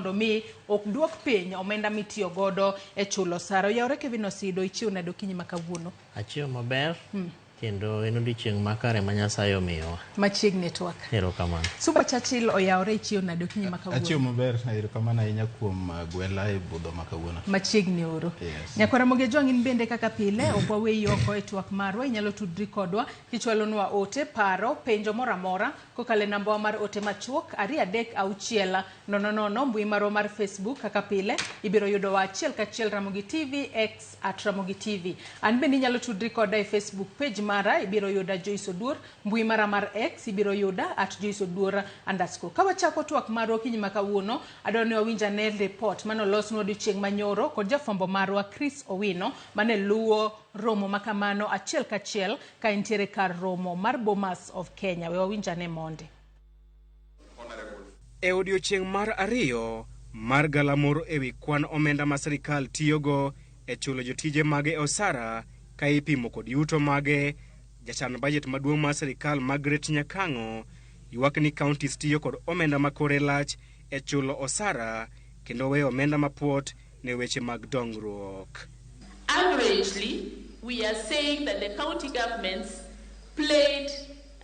Mondo mi ok duok piny omenda mitiyo godo e chulo osara. Oyawore Kevin Osido, ichiew nade okinyi ma kawuono? Achiew maber kendo en odiochieng' makare ma Nyasaye omiyowa. Machiegni e twak. Erokamano. Suba Churchill oyawore, ichiew nade okinyi ma kawuono? Achiew maber, erokamano ahinya kuom gwela e budho ma kawuono. Machiegni oro. Yes. Nyakwara Ramogi Ajwang' in bende kaka pile ok waweyi oko e twak marwa, inyalo tudri kodwa kichwalonwa ote, paro, penjo moro amora kokalo e nambawa mar ote machuok 236 000. Mbui marwa mar Facebook kaka pile ibiro yudowa achiel kachiel Ramogi TV, X @RamogiTV. An bende inyalo tudri koda e Facebook page mara, ibiro yuda Joyce Oduor. Mbui mara mar X ibiro yuda @JoyceOduor_. Ka wachako twak marwa okinyi ma kawuono, adwaro ni wawinj ane report mane olosnwa odiochieng' manyoro kod jafwambo marwa Chris Owino mane luwo romo ma kamano achiel kachiel ka entiere kar romo mar Bomas of Kenya. We wawinj ane mondi. E odiechieng' mar ariyo mar galamoro ewi kwan omenda ma sirkal tiyogo e chulo jotije mage osara ka ipimo kod yuto mage, jachan bajet maduong' mar sirkal Margaret Nyakang'o ywak ni counties tiyo kod omenda ma kore lach e chulo osara kendo weyo omenda mapuot ne weche mag dongruok. Averagely, we are saying that the county governments played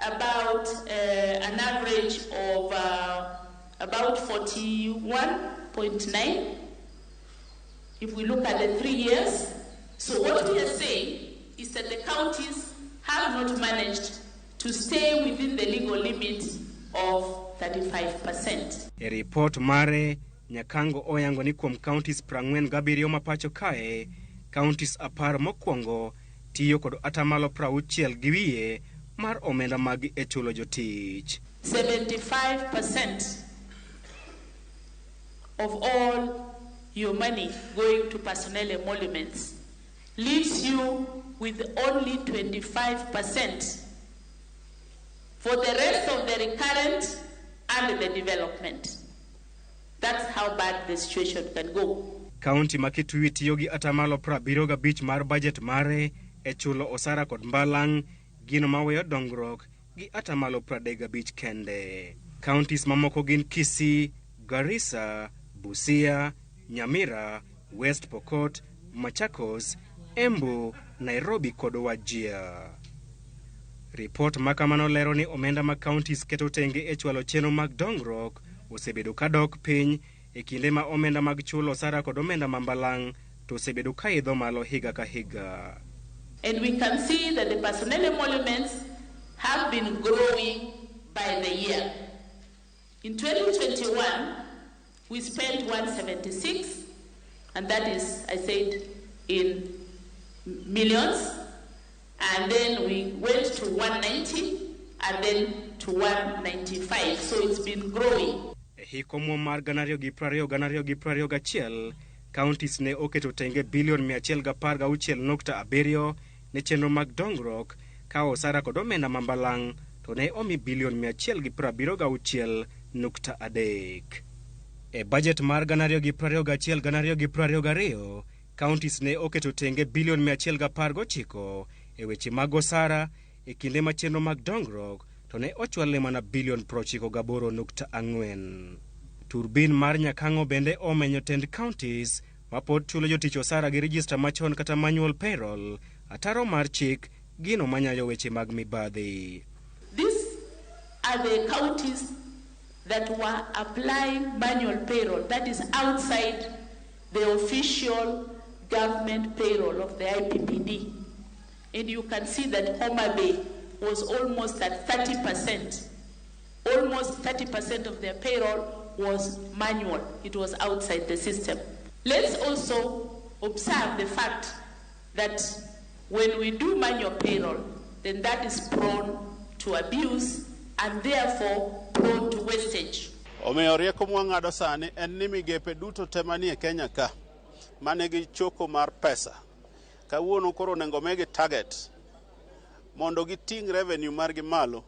about an average of about 41.9 if we look at the 3 years. So what we are saying is that the counties have not managed to stay within the legal limit of 35%. E ripot mare, Nyakango oyango ni kuom counties 47 ma pacho kae, counties 10 mokwongo tiyo kod atamalo 60 gi wiye mar omenda mag e chulo jotich. 75% of all your money going to personnel emoluments leaves you with only 25% for the rest of the recurrent and the development. That's how bad the situation can go. Kaunti ma Kitui tiyo gi atamalo 75 mar bajet mare e chulo osara kod mbalang', gino maweyo dongruok gi atamalo 35 kende. Counties mamoko gin Kisii, Garissa, Busia, Nyamira, West Pokot, Machakos, Embu, Nairobi kod Wajir. Ripot ma kamano lero ni omenda ma counties keto tenge e chwalo chenro mag dongruok osebedo ka dok piny e kinde ma omenda mag chulo osara kod omenda ma mbalang' to osebedo ka idho malo higa ka higa. And we can see that the personnel emoluments have been growing by the year. In 2021, we spent 176, and that is, I said, in millions. And then we went to 190 and then to 195. So it's been growing. E hik omuom mar 2020 2021, counties ne oketo tenge bilion 116.7 ne chenro mag dongruok ka osara kod omenda ma mbalang' to ne omi bilion 176.3. E bajet mar 2021 2022, counties ne oketo tenge bilion 119 e weche mag osara e kinde ma chenro mag dongruok to ne ochwalne mana bilion 98.4. Turbin mar Nyakang'o bende omenyo tend counties mapod chulo jotich osara gi register machon kata manual payroll, ataro mar chik, gino manyayo weche mag mibadhi. These are the counties that were applying manual payroll, that is outside the official government payroll of the IPPD. And you can see that Homa Bay was almost at 30%. Almost 30% of their payroll was manual. It was outside the system. Let's also observe the fact that when we do manual payroll, then that is prone to abuse and therefore prone to wastage. Omiyo rieko mwang'ado sani en ni migepe duto te manie Kenya ka manigi choko mar pesa kawuono koro onego migi target mondo giting' revenue margi malo.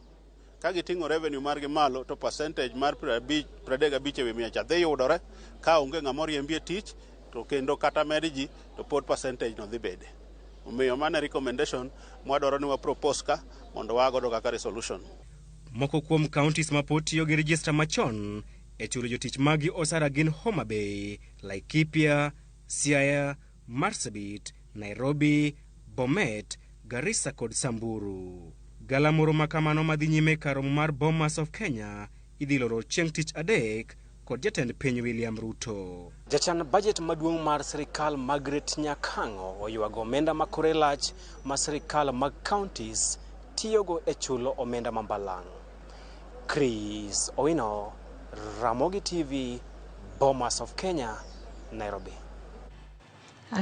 Ka giting'o revenue margi malo to percentage mar 35 ewi mia cha dhi yudore ka onge ng'ama oriembi e tich, to kendo kata med ji to pod percentage no dhi bede. Omiyo mano e recommendation mwadwaro ni wa propose ka mondo wagodo kaka resolution. Moko kuom counties ma pod tiyo gi register machon e chulo jotich maggi osara gin Homa Bay, Laikipia, Siaya, Marsabit, Nairobi, Bomet, Garissa kod Samburu. Galamoro ma kamano madhi nyime kar romo mar Bomas of Kenya idhi loro chieng' tich adek kod jatend piny William Ruto. Jachan bajet maduong' mar sirikal Margaret Nyakang'o oywago omenda ma kore lach ma sirikal mag counties tiyogo e chulo omenda ma mbalang'. Chris Owino, Ramogi TV, Bomas of Kenya, Nairobi.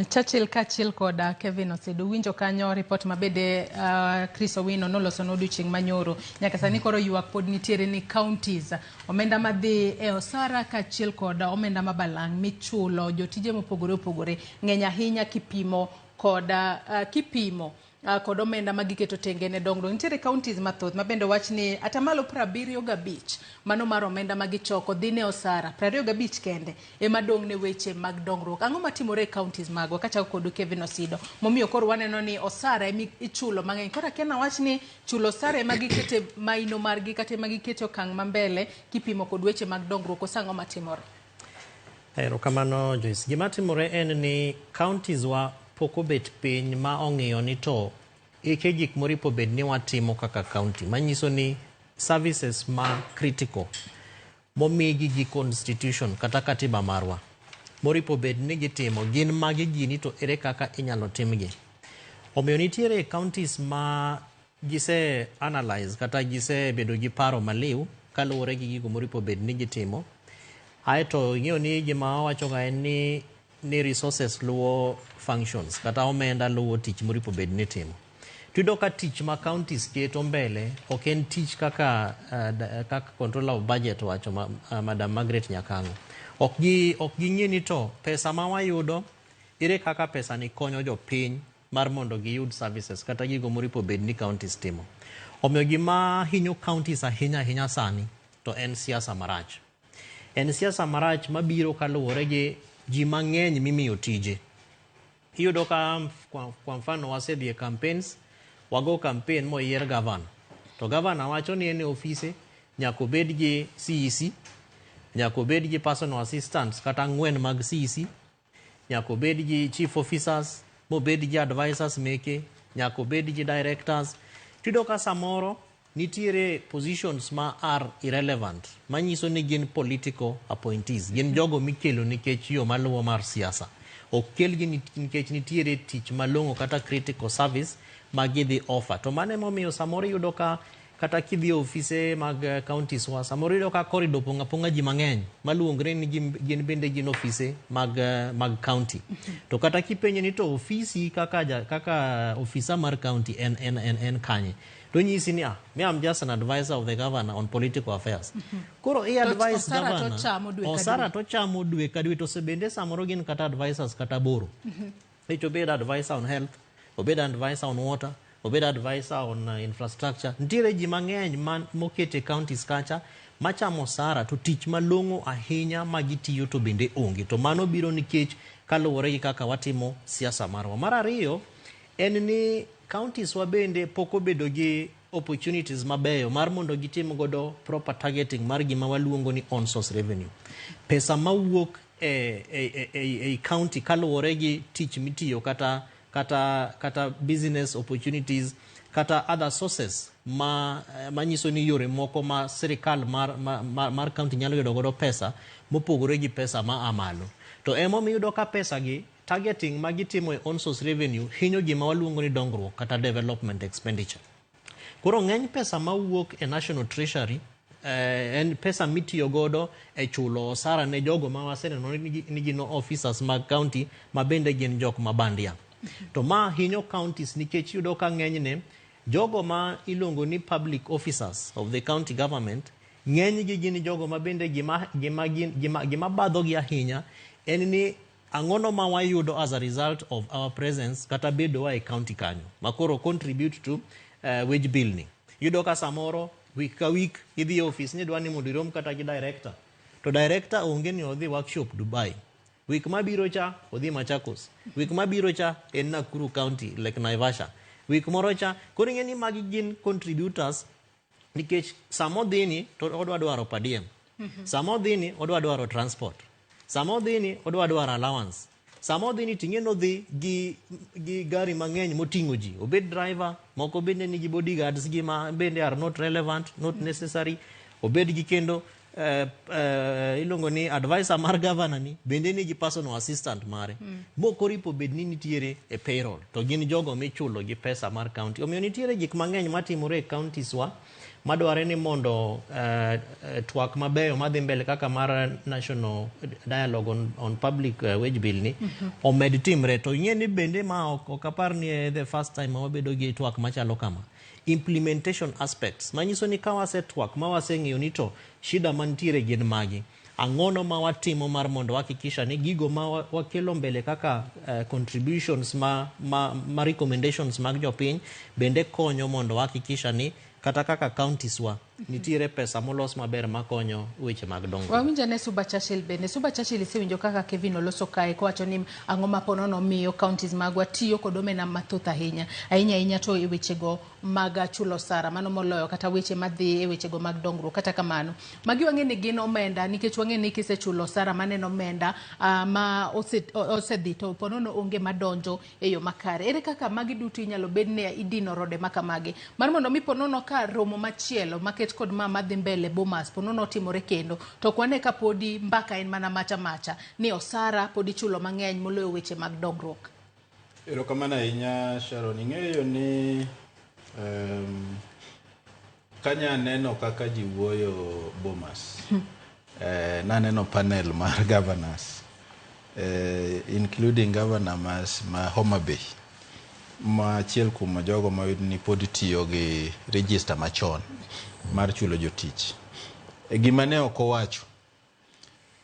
Churchill kaachiel kod Kevin Osedo winjo kanyo ripot mabende Chris Owino noloso odiochieng' manyoro. Nyaka sani koro ywak pod nitiere ni counties omenda madhi e osara kaachiel kod omenda ma balang' michulo jotije mopogore opogore ng'eny ahinya kipimo kod kipimo kod omenda ma giketo tenge ne dongruok. Nitiere counties mathoth ma bende wach ni atamalo 75 mano mar omenda ma gichoko dhi ne osara, 25 kende ema dong' ne weche mag dongruok. Ang'o matimore e counties magwa? Kachako kodu Kevin Osido, momiyo koro waneno ni osara ema ichulo mang'eny. Koro akia nawach ni chulo osara ema gikete maino margi kata ema gikete okang' ma mbele kipimo kod weche mag dongruok, koso ang'o matimore? Erokamano Joyce. Gima timore en ni counties wa pok obet piny ma ong'iyo ni to eke gik moripo bed ni watimo kaka county manyiso ni services ma critical momigi gi constitution kata katiba marwa moripo bed ni gitimo gin magi gini to ere kaka inyalo timgi. Omiyo nitiere counties ma gise analyze kata gisebedo gi paro maliw kaluwore gi gigo moripo bed ni gitimo. Aeto ing'eyo ni gima wawacho ga en ni resources luwo functions kata omenda luwo tich moripo bed ni itimo. Tiyudo ka tich ma counties keto mbele ok en tich kaka kaka controller of budget wacho Madam Margaret Nyakang'o. Ok ging'e ni to pesa ma wayudo ere kaka pesa ni konyo jopiny mar mondo giyud services kata gigo moripo bed ni counties timo. Omiyo gima hinyo counties ahinya ahinya sani to en siasa marach. En siasa marach mabiro kaluwore gi ji mang'eny mimiyo tije. Iyudo ka kwa mfano wasedhi e campaigns, wago campaign moyier governor. To governor wacho ni en e ofise nyaka obed gi CEC, nyaka obed gi personal assistants kata ang'wen mag CEC, nyaka obed gi chief officers, mobed gi advisors meke, nyaka obed gi directors. Tiyudo ka samoro nitiere positions ma are irrelevant, manyiso ni gin political appointees, gin jogo mikelo nikech yo maluwo mar siasa. Ok kelgi nikech nitiere tich malong'o kata critical service ma gidhi offer. To mano emomiyo samoro iyudo ka kata kidhi e ofise mag counties wa, samoro iyudo ka corridor opong' apong'a ji mang'eny maluongre ni gin bende gin ofise mag county. To kata kipenje ni to ofisi kaka ofisa mar county en kanye? To nyisi ni me I'm just an advisor of the governor on political affairs. Koro i advise governor, osara to chamo dwe ka dwe, to bende samoro gin kata advisors kata boro. Nikech obed advisor on health, obed advisor on water, obed advisor on infrastructure. Nitiere ji mang'eny mokete counties kacha machamo osara to tich malong'o ahinya ma gitiyo to bende onge. To mano biro nikech kaluwore gi kaka watimo siasa marwa. Mar ariyo en ni counties wa bende pok obedo gi opportunities mabeyo mar mondo gitim godo proper targeting mar gima waluongo ni on source revenue. Pesa mawuok e county kaluwore gi tich mitiyo kata business opportunities kata other sources ma manyiso ni yore moko ma sirikal mar county nyalo yudo godo pesa mopogore gi pesa ma a malo. To emomiyo iyudo ka pesa gi targeting ma gitimo e on source revenue hinyo gima waluongo ni dongruok kata development expenditure. Koro ng'eny pesa mawuok e National Treasury en pesa mitiyo godo e chulo osara ne jogo ma waseneno ni gin officers mag county ma bende gin jok ma bandia. To ma hinyo counties nikech iyudo ka ng'enyne jogo ma iluongo ni public officers of the county government ng'enygi gin jogo ma bende gima badhogi ahinya en ni ang'ono ma wayudo as a result of our presence kata bedowa e county kanyo ma koro contribute to wage bill ni. Iyudo ka samoro week ka week idhi e office ni idwa ni mondo irom kata gi director, to director onge ni odhi workshop Dubai. Week mabiro cha odhi Machakos, week mabiro cha en Nakuru County like Naivasha, week moro cha. Koro ing'e ni magi gin contributors nikech sama odhi ni to odwa dwaro per diem. Sama odhi ni odwa dwaro transport. Sama odhi ni odwa dwaro allowance. Sama odhi ni ting'e nodhi gi gari mang'eny moting'o ji. Obed driver, moko bende nigi bodyguards gi ma bende are not relevant, not necessary. Obed gi kendo iluongo ni advisor mar governor ni bende nigi personal assistant mare. Mok oripo bed ni nitiere e payroll to gin jogo michulo gi pesa mar county. Omiyo nitiere gik mang'eny matimore e counties wa madware ni mondo twak mabeyo madhi mbele kaka mar National Dialogue on Public Wage Bill ni omed timre. To ing'e ni bende ma ok apar ni the first time ma wabedo gi twak machalo kama. Implementation aspects manyiso ni ka wasetwak ma waseng'eyo ni to shida mantiere gin magi, ang'ono ma watimo mar mondo wahakikisha ni gigo ma wakelo mbele kaka contributions ma recommendations mag jopiny bende konyo mondo wahakikisha ni kata kaka counties wa nitiere pesa molos maber makonyo weche mag dongruok. Wawinjo ane Suba Churchill bende. Suba Churchill isewinjo kaka Kevin oloso kae kowacho ni ang'o ma ponono miyo counties magwa tiyo kod omenda mathoth ahinya. Ahinya ahinya to e wechego mag chulo osara mano moloyo kata weche madhi e wechego mag dongruok. Kata kamano, magi wang'e ni gin omenda nikech wang'e ni kisechulo osara maneno omenda ma osedhi to ponono onge madonjo e yo makare. Ere kaka magi duto inyalo bed ni idino rode makamagi? Mar mondo mi ponono ka romo machielo maket kod ma madhi mbele Bomas ponono otimore kendo to ok wane ka podi mbaka en mana macha macha ni osara podi chulo mang'eny moloyo weche mag dongruok. Erokamano ahinya Sharon. Ing'eyo ni kanya neno kaka ji wuoyo Bomas, naneno panel mar governors, including governor ma Homa Bay, ma achiel kuom jogo ma ni pod tiyo gi register machon mar chulo jotich. Gima ne ok owacho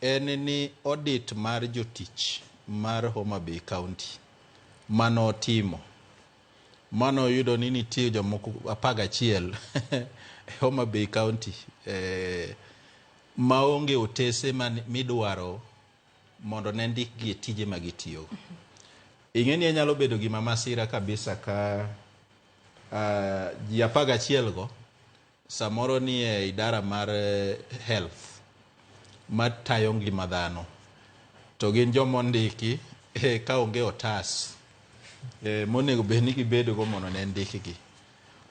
en ni audit mar jotich mar Homa Bay County manotimo manoyudo ni nitie jomoko 11 e Homa Bay County maonge otese midwaro mondo ne ndikgi e tije ma gitiyogo. Ing'e ni nyalo bedo gima masira kabisa ka ji 11 go samoro ni e idara mar health matayo ngima dhano to gin joma ondiki ka onge otas monego bed ni gibedogo mondo ne ndikgi.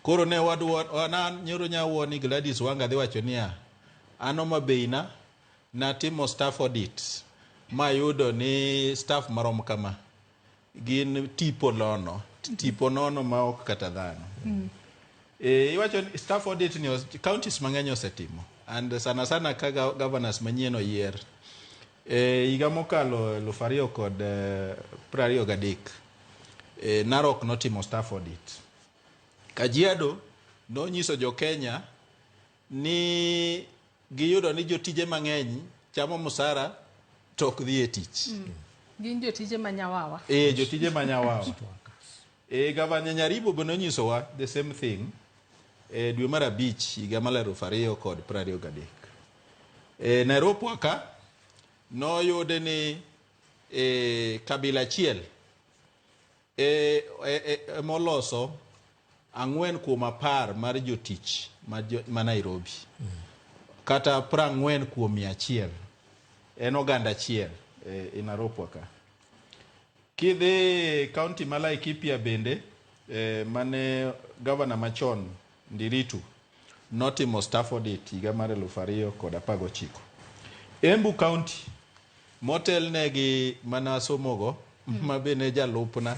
Koro ne wadwa na nyoro nyawuo ni Gladys Wanga dhi wacho niya, an Homa Bay na natimo staff audit mayudo ni staff marom kama gin tipo nono ma ok kata dhano. Iwacho ni staff audit ni counties mang'eny osetimo and sana sana ka governors manyien oyier. Higa mokalo 2023 Narok notimo staff audit. Kajiado nonyiso jo Kenya ni giyudo ni jotije mang'eny chamo musara to ok dhi e tich. Gin jotije manyawawa. Jotije manyawawa. Gavana Nyaribo be nonyisowa the same thing dwe mar 5 higa mar 2023. Nairobi ka noyude ni kabila achiel moloso 4 kuom 10 mar jotich ma Nairobi. Kata 40 kuom 100 en oganda achiel e Nairobi ka. Kidhi county ma Laikipia bende mane governor machon Ndiritu notimo staff audit higa mar 2019. Embu County motelnegi mana somogo ma bende jalupna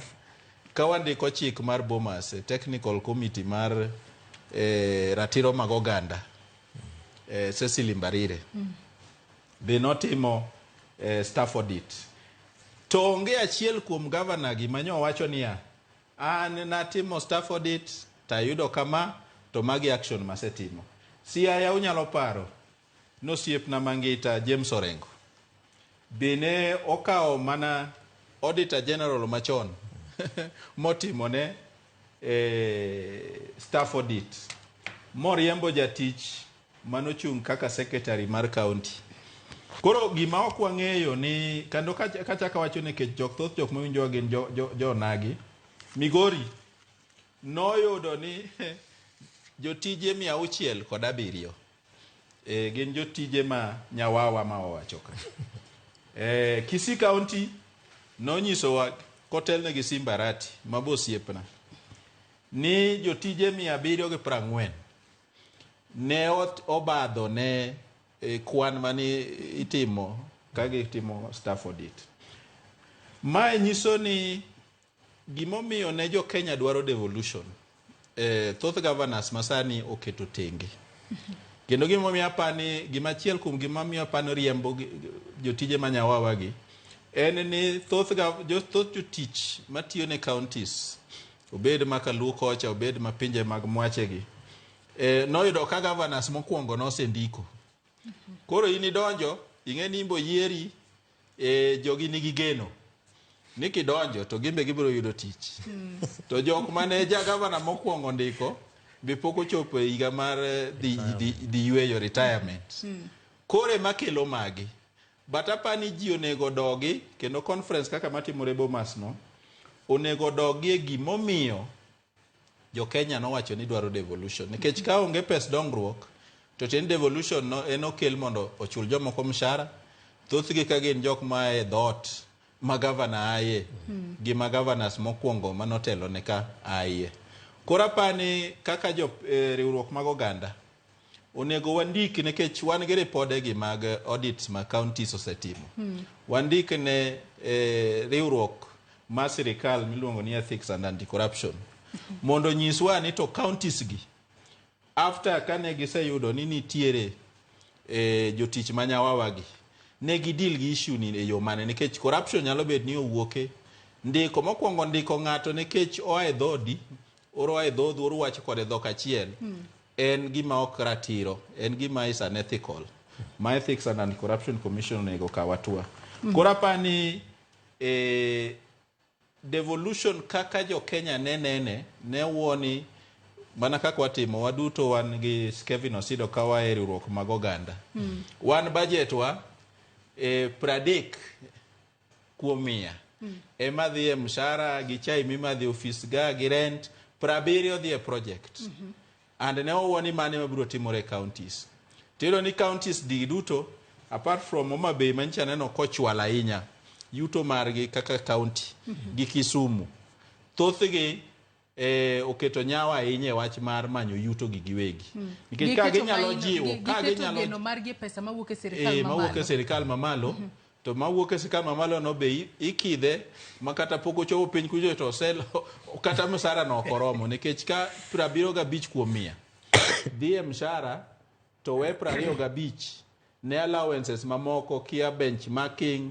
ka wandiko chik mar Bomas technical committee mar ratiro mag oganda Cecily Mbarire be notimo staff audit. To onge achiel kuom governor gi manyo wacho niya, an natimo staff audit tayudo kama to magi action masetimo. Siaya unyalo paro nosiepna Mangita James Orengo bene okawo mana auditor general machon motimone staff audit moriembo jatich manochung' kaka secretary mar county. Koro gima ok wang'eyo ni kendo kachako wacho ni kech jok thoth jok mawinjowa gin jonagi. Migori noyudo ni jotije 607 Gin jotije ma nyawawa ma owacho ka. Kisii County nonyisowa kotelne gi Simba Arati ma be osiepna ni jotije 740 ne obadho ne kwan mane itimo ka gitimo staff audit. Mae nyiso ni gimomiyo ne jo Kenya dwaro devolution, thoth governors masani oketo tenge. Kendo gimomiyo apani, gimachiel kuom gimomiyo apani riembo jotije ma nyawawa gi, en ni thoth jotich matiyo ne counties, obed ma Kaluo kocha, obed ma pinje mag mwachegi, noyudo ka governors mokwongo nosendiko. Koro in idonjo, ing'e ni imbo yieri, jogi nigi geno ni kidonjo to gimbe gibiro yudo tich. To jok mane ja gavana mokwongo ndiko be pok ochopo e higa mar dhi yweyo, retirement. Koro ema kelo magi. But apani ji onego dogi kendo conference kaka matimore Bomas no onego dogi e gimomiyo jo Kenya nowacho ni dwaro devolution. Nikech ka onge pes dongruok to tiend devolution no en okel mondo ochul jomoko mshahara. Thothgi ka gin jok ma e dhoot ma gavana aye gi ma governors mokwongo manotelo ne ka aye. Koro apani kaka jo riwruok mag oganda onego wandik, nikech wan gi ripode gi mag audits ma counties osetimo. Wandik ne riwruok mar sirikal miluongo ni Ethics and Anti-Corruption mondo nyiswa ni to counties gi after kane giseyudo ni nitiere jotich ma nyawawa gi, ne gidil gi issue ni e yo mane, nikech corruption nyalo bet ni owuoke ndiko mokwongo, ndiko ng'ato nikech oa e dhodi oro oa e dhodhu oro wacho kode dhok achiel. En gima ok ratiro, en gima is unethical ma Ethics and Anti-Corruption Commission onego kaw hatua. Koro apani devolution kaka jo Kenya ne nene ne wuoni mana kaka watimo waduto wan gi Kevin Osido ka waa e riwruok mag oganda. Wan budget wa 30% ema dhi e mshahara gi chai mimadho e ofis ga gi rent, 70 dhi e project. And ne wawuo ni mano ema biro timore e counties. Tiyudo ni counties di duto, apart from Homa Bay manyicha aneno kochwalo ahinya yuto margi kaka county gi Kisumu, thothgi oketo nyawo ahinya e wach mar manyo yuto gi giwegi. Nikech ka ginyalo jiwo, ka ginyalo geno margi e pesa mawuok e sirikal mawuok e mamalo. Sirikal mamalo, to mawuok e sirikal mamalo no be ikidhe ma kata pok ochopo piny kucho to osel kata msara no ok oromo, nikech ka 75% dhi e mshahara to we 25 ne allowances mamoko, kia benchmarking,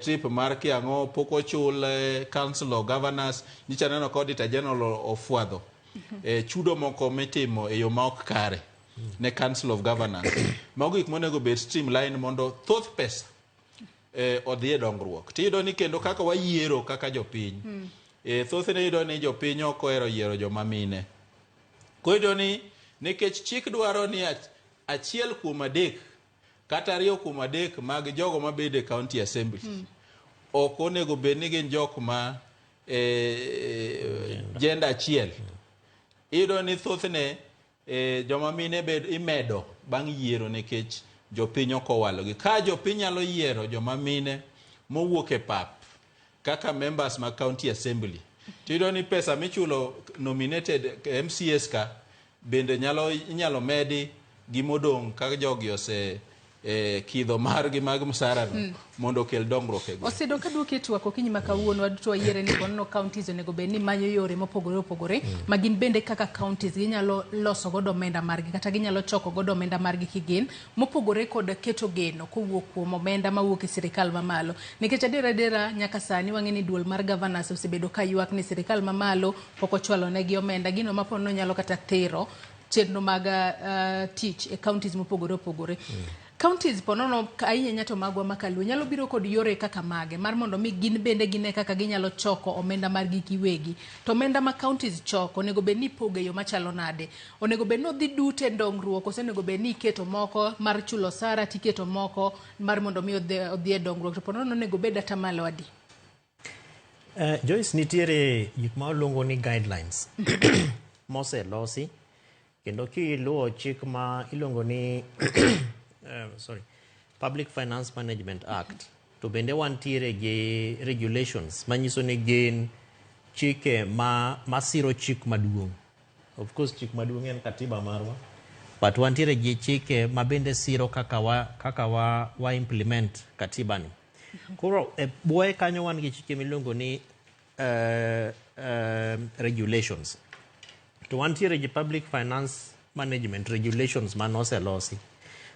trip mar kiang'o pok ochul, council of governors. Nyicha neno ka Auditor General ofwadho chudo moko mitimo e yo ma ok kare ne Council of Governors. Mago gik monego bed streamline mondo thoth pesa odhi e dongruok. Tiyudo ni kendo kaka wayiero kaka jopiny, thothne iyudo ni jopiny ok ohero yiero joma mine. Koro iyudo ni nikech chik dwaro ni 1/3 kata 2/3 mag jogo mabedo e county assembly ok onego bed ni gin jok ma gender achiel. Iyudo ni thothne joma mine bed imedo bang' yiero nikech jopiny ok owalogi. Ka jopiny nyalo yiero joma mine mowuok e pap kaka members mag county assembly, tiyudo ni pesa michulo nominated MCAs ka bende inyalo medi gi modong' ka jogi ose kidho margi mag msara no mondo okel dongruok e gweng'. Osedo ka duoki e twak okinyi ma kawuono, waduto wayiere ni ponono counties onego bed ni manyo yore mopogore opogore ma gin bende kaka counties ginyalo loso godo omenda margi kata ginyalo choko godo omenda margi kigin mopogore kod keto geno kowuok kuom omenda mawuok e sirikal mamalo, nikech adiera adiera nyaka sani wang'e ni duol mar governors osebedo ka ywak ni sirikal mamalo pok ochwalo negi omenda, gino ma ponono nyalo kata thiro chenro mag tich e counties mopogore opogore. Counties ponono ahinya to magwa ma Kaluo nyalo biro kod yore kaka mage mar mondo mi gin bende gine kaka ginyalo choko omenda margi giwegi. To omenda ma counties choko onego bed ni ipogo e yo machalo nade? Onego bed ni odhi duto e dongruok koso onego bed ni iketo moko mar chulo osara tiketo moko mar mondo mi odhi e dongruok, to ponono onego bed atamalo adi? Joyce, nitiere gik ma waluongo ni guidelines moselosi. Kendo kiluwo chik ma iluongo ni sorry, Public Finance Management Act, to bende wantiere gi regulations manyiso ni gin chike ma masiro chik maduong'. Of course chik maduong' en katiba marwa, but wantiere gi chike ma bende siro kaka wa implement katiba ni. Koro e bwoye kanyo wan gi chike miluongo ni regulations. To wantiere gi Public Finance Management Regulations manoselosi.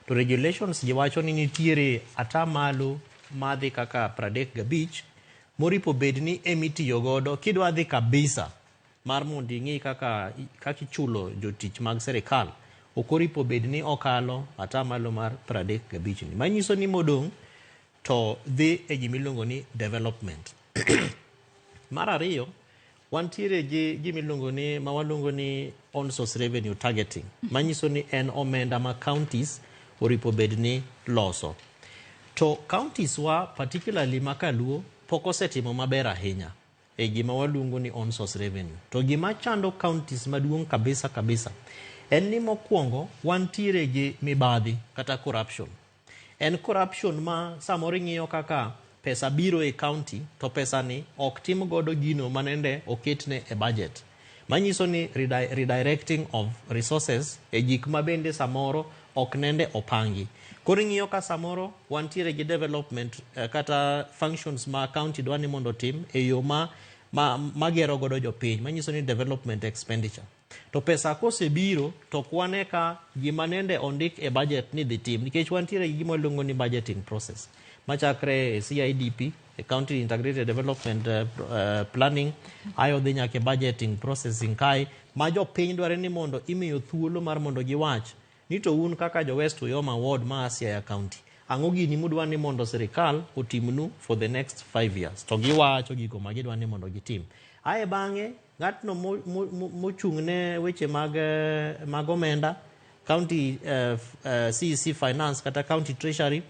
To regulations gi wacho ni nitiere atamalo madhi kaka 35 moripo bed ni emitiyo godo kidwa dhi kabisa mar mondo ing'i kaka ichulo jotich mag sirikal ok oripo bed ni okalo atamalo mar 35 ni. Manyiso ni modong' to dhi e gimiluongo ni development. Mar ariyo, wantiere gi gimiluongo ni ma waluongo ni own source revenue targeting, manyiso ni en omenda ma counties oripo bed ni loso. To counties wa particularly ma kaluo pok osetimo maber ahinya e gima waluongo ni own source revenue. To gima chando counties maduong' kabisa kabisa en ni mokwongo wantiere gi mibadhi kata corruption. En corruption ma samoro ing'iyo kaka pesa biro e county to pesa ni ok tim godo gino manende oketne e budget. Manyiso ni redirecting of resources e gik ma bende samoro ok nende opangi. Koro ing'iyo ka samoro wantiere gi development kata functions ma county dwa ni mondo otim e yo ma gero godo jopiny, manyiso ni development expenditure. To pesa kosebiro to ok wane ka gima nende ondik e budget ni dhi tim nikech wantiere gi gima waluongo ni budgeting process machakre e CIDP, e County Integrated Development Planning, ayo dhi nyaka e budgeting processing kae ma jopiny dware ni mondo imiyo thuolo mar mondo giwach ni to un kaka jo West Uyoma Ward ma Siaya County ang'o gini mudwa ni mondo sirikal otimnu for the next 5 years, to giwacho gigo ma gidwa ni mondo gitim. Ae bang'e ng'atno mochung' ne weche mag omenda, county CEC finance kata county treasury,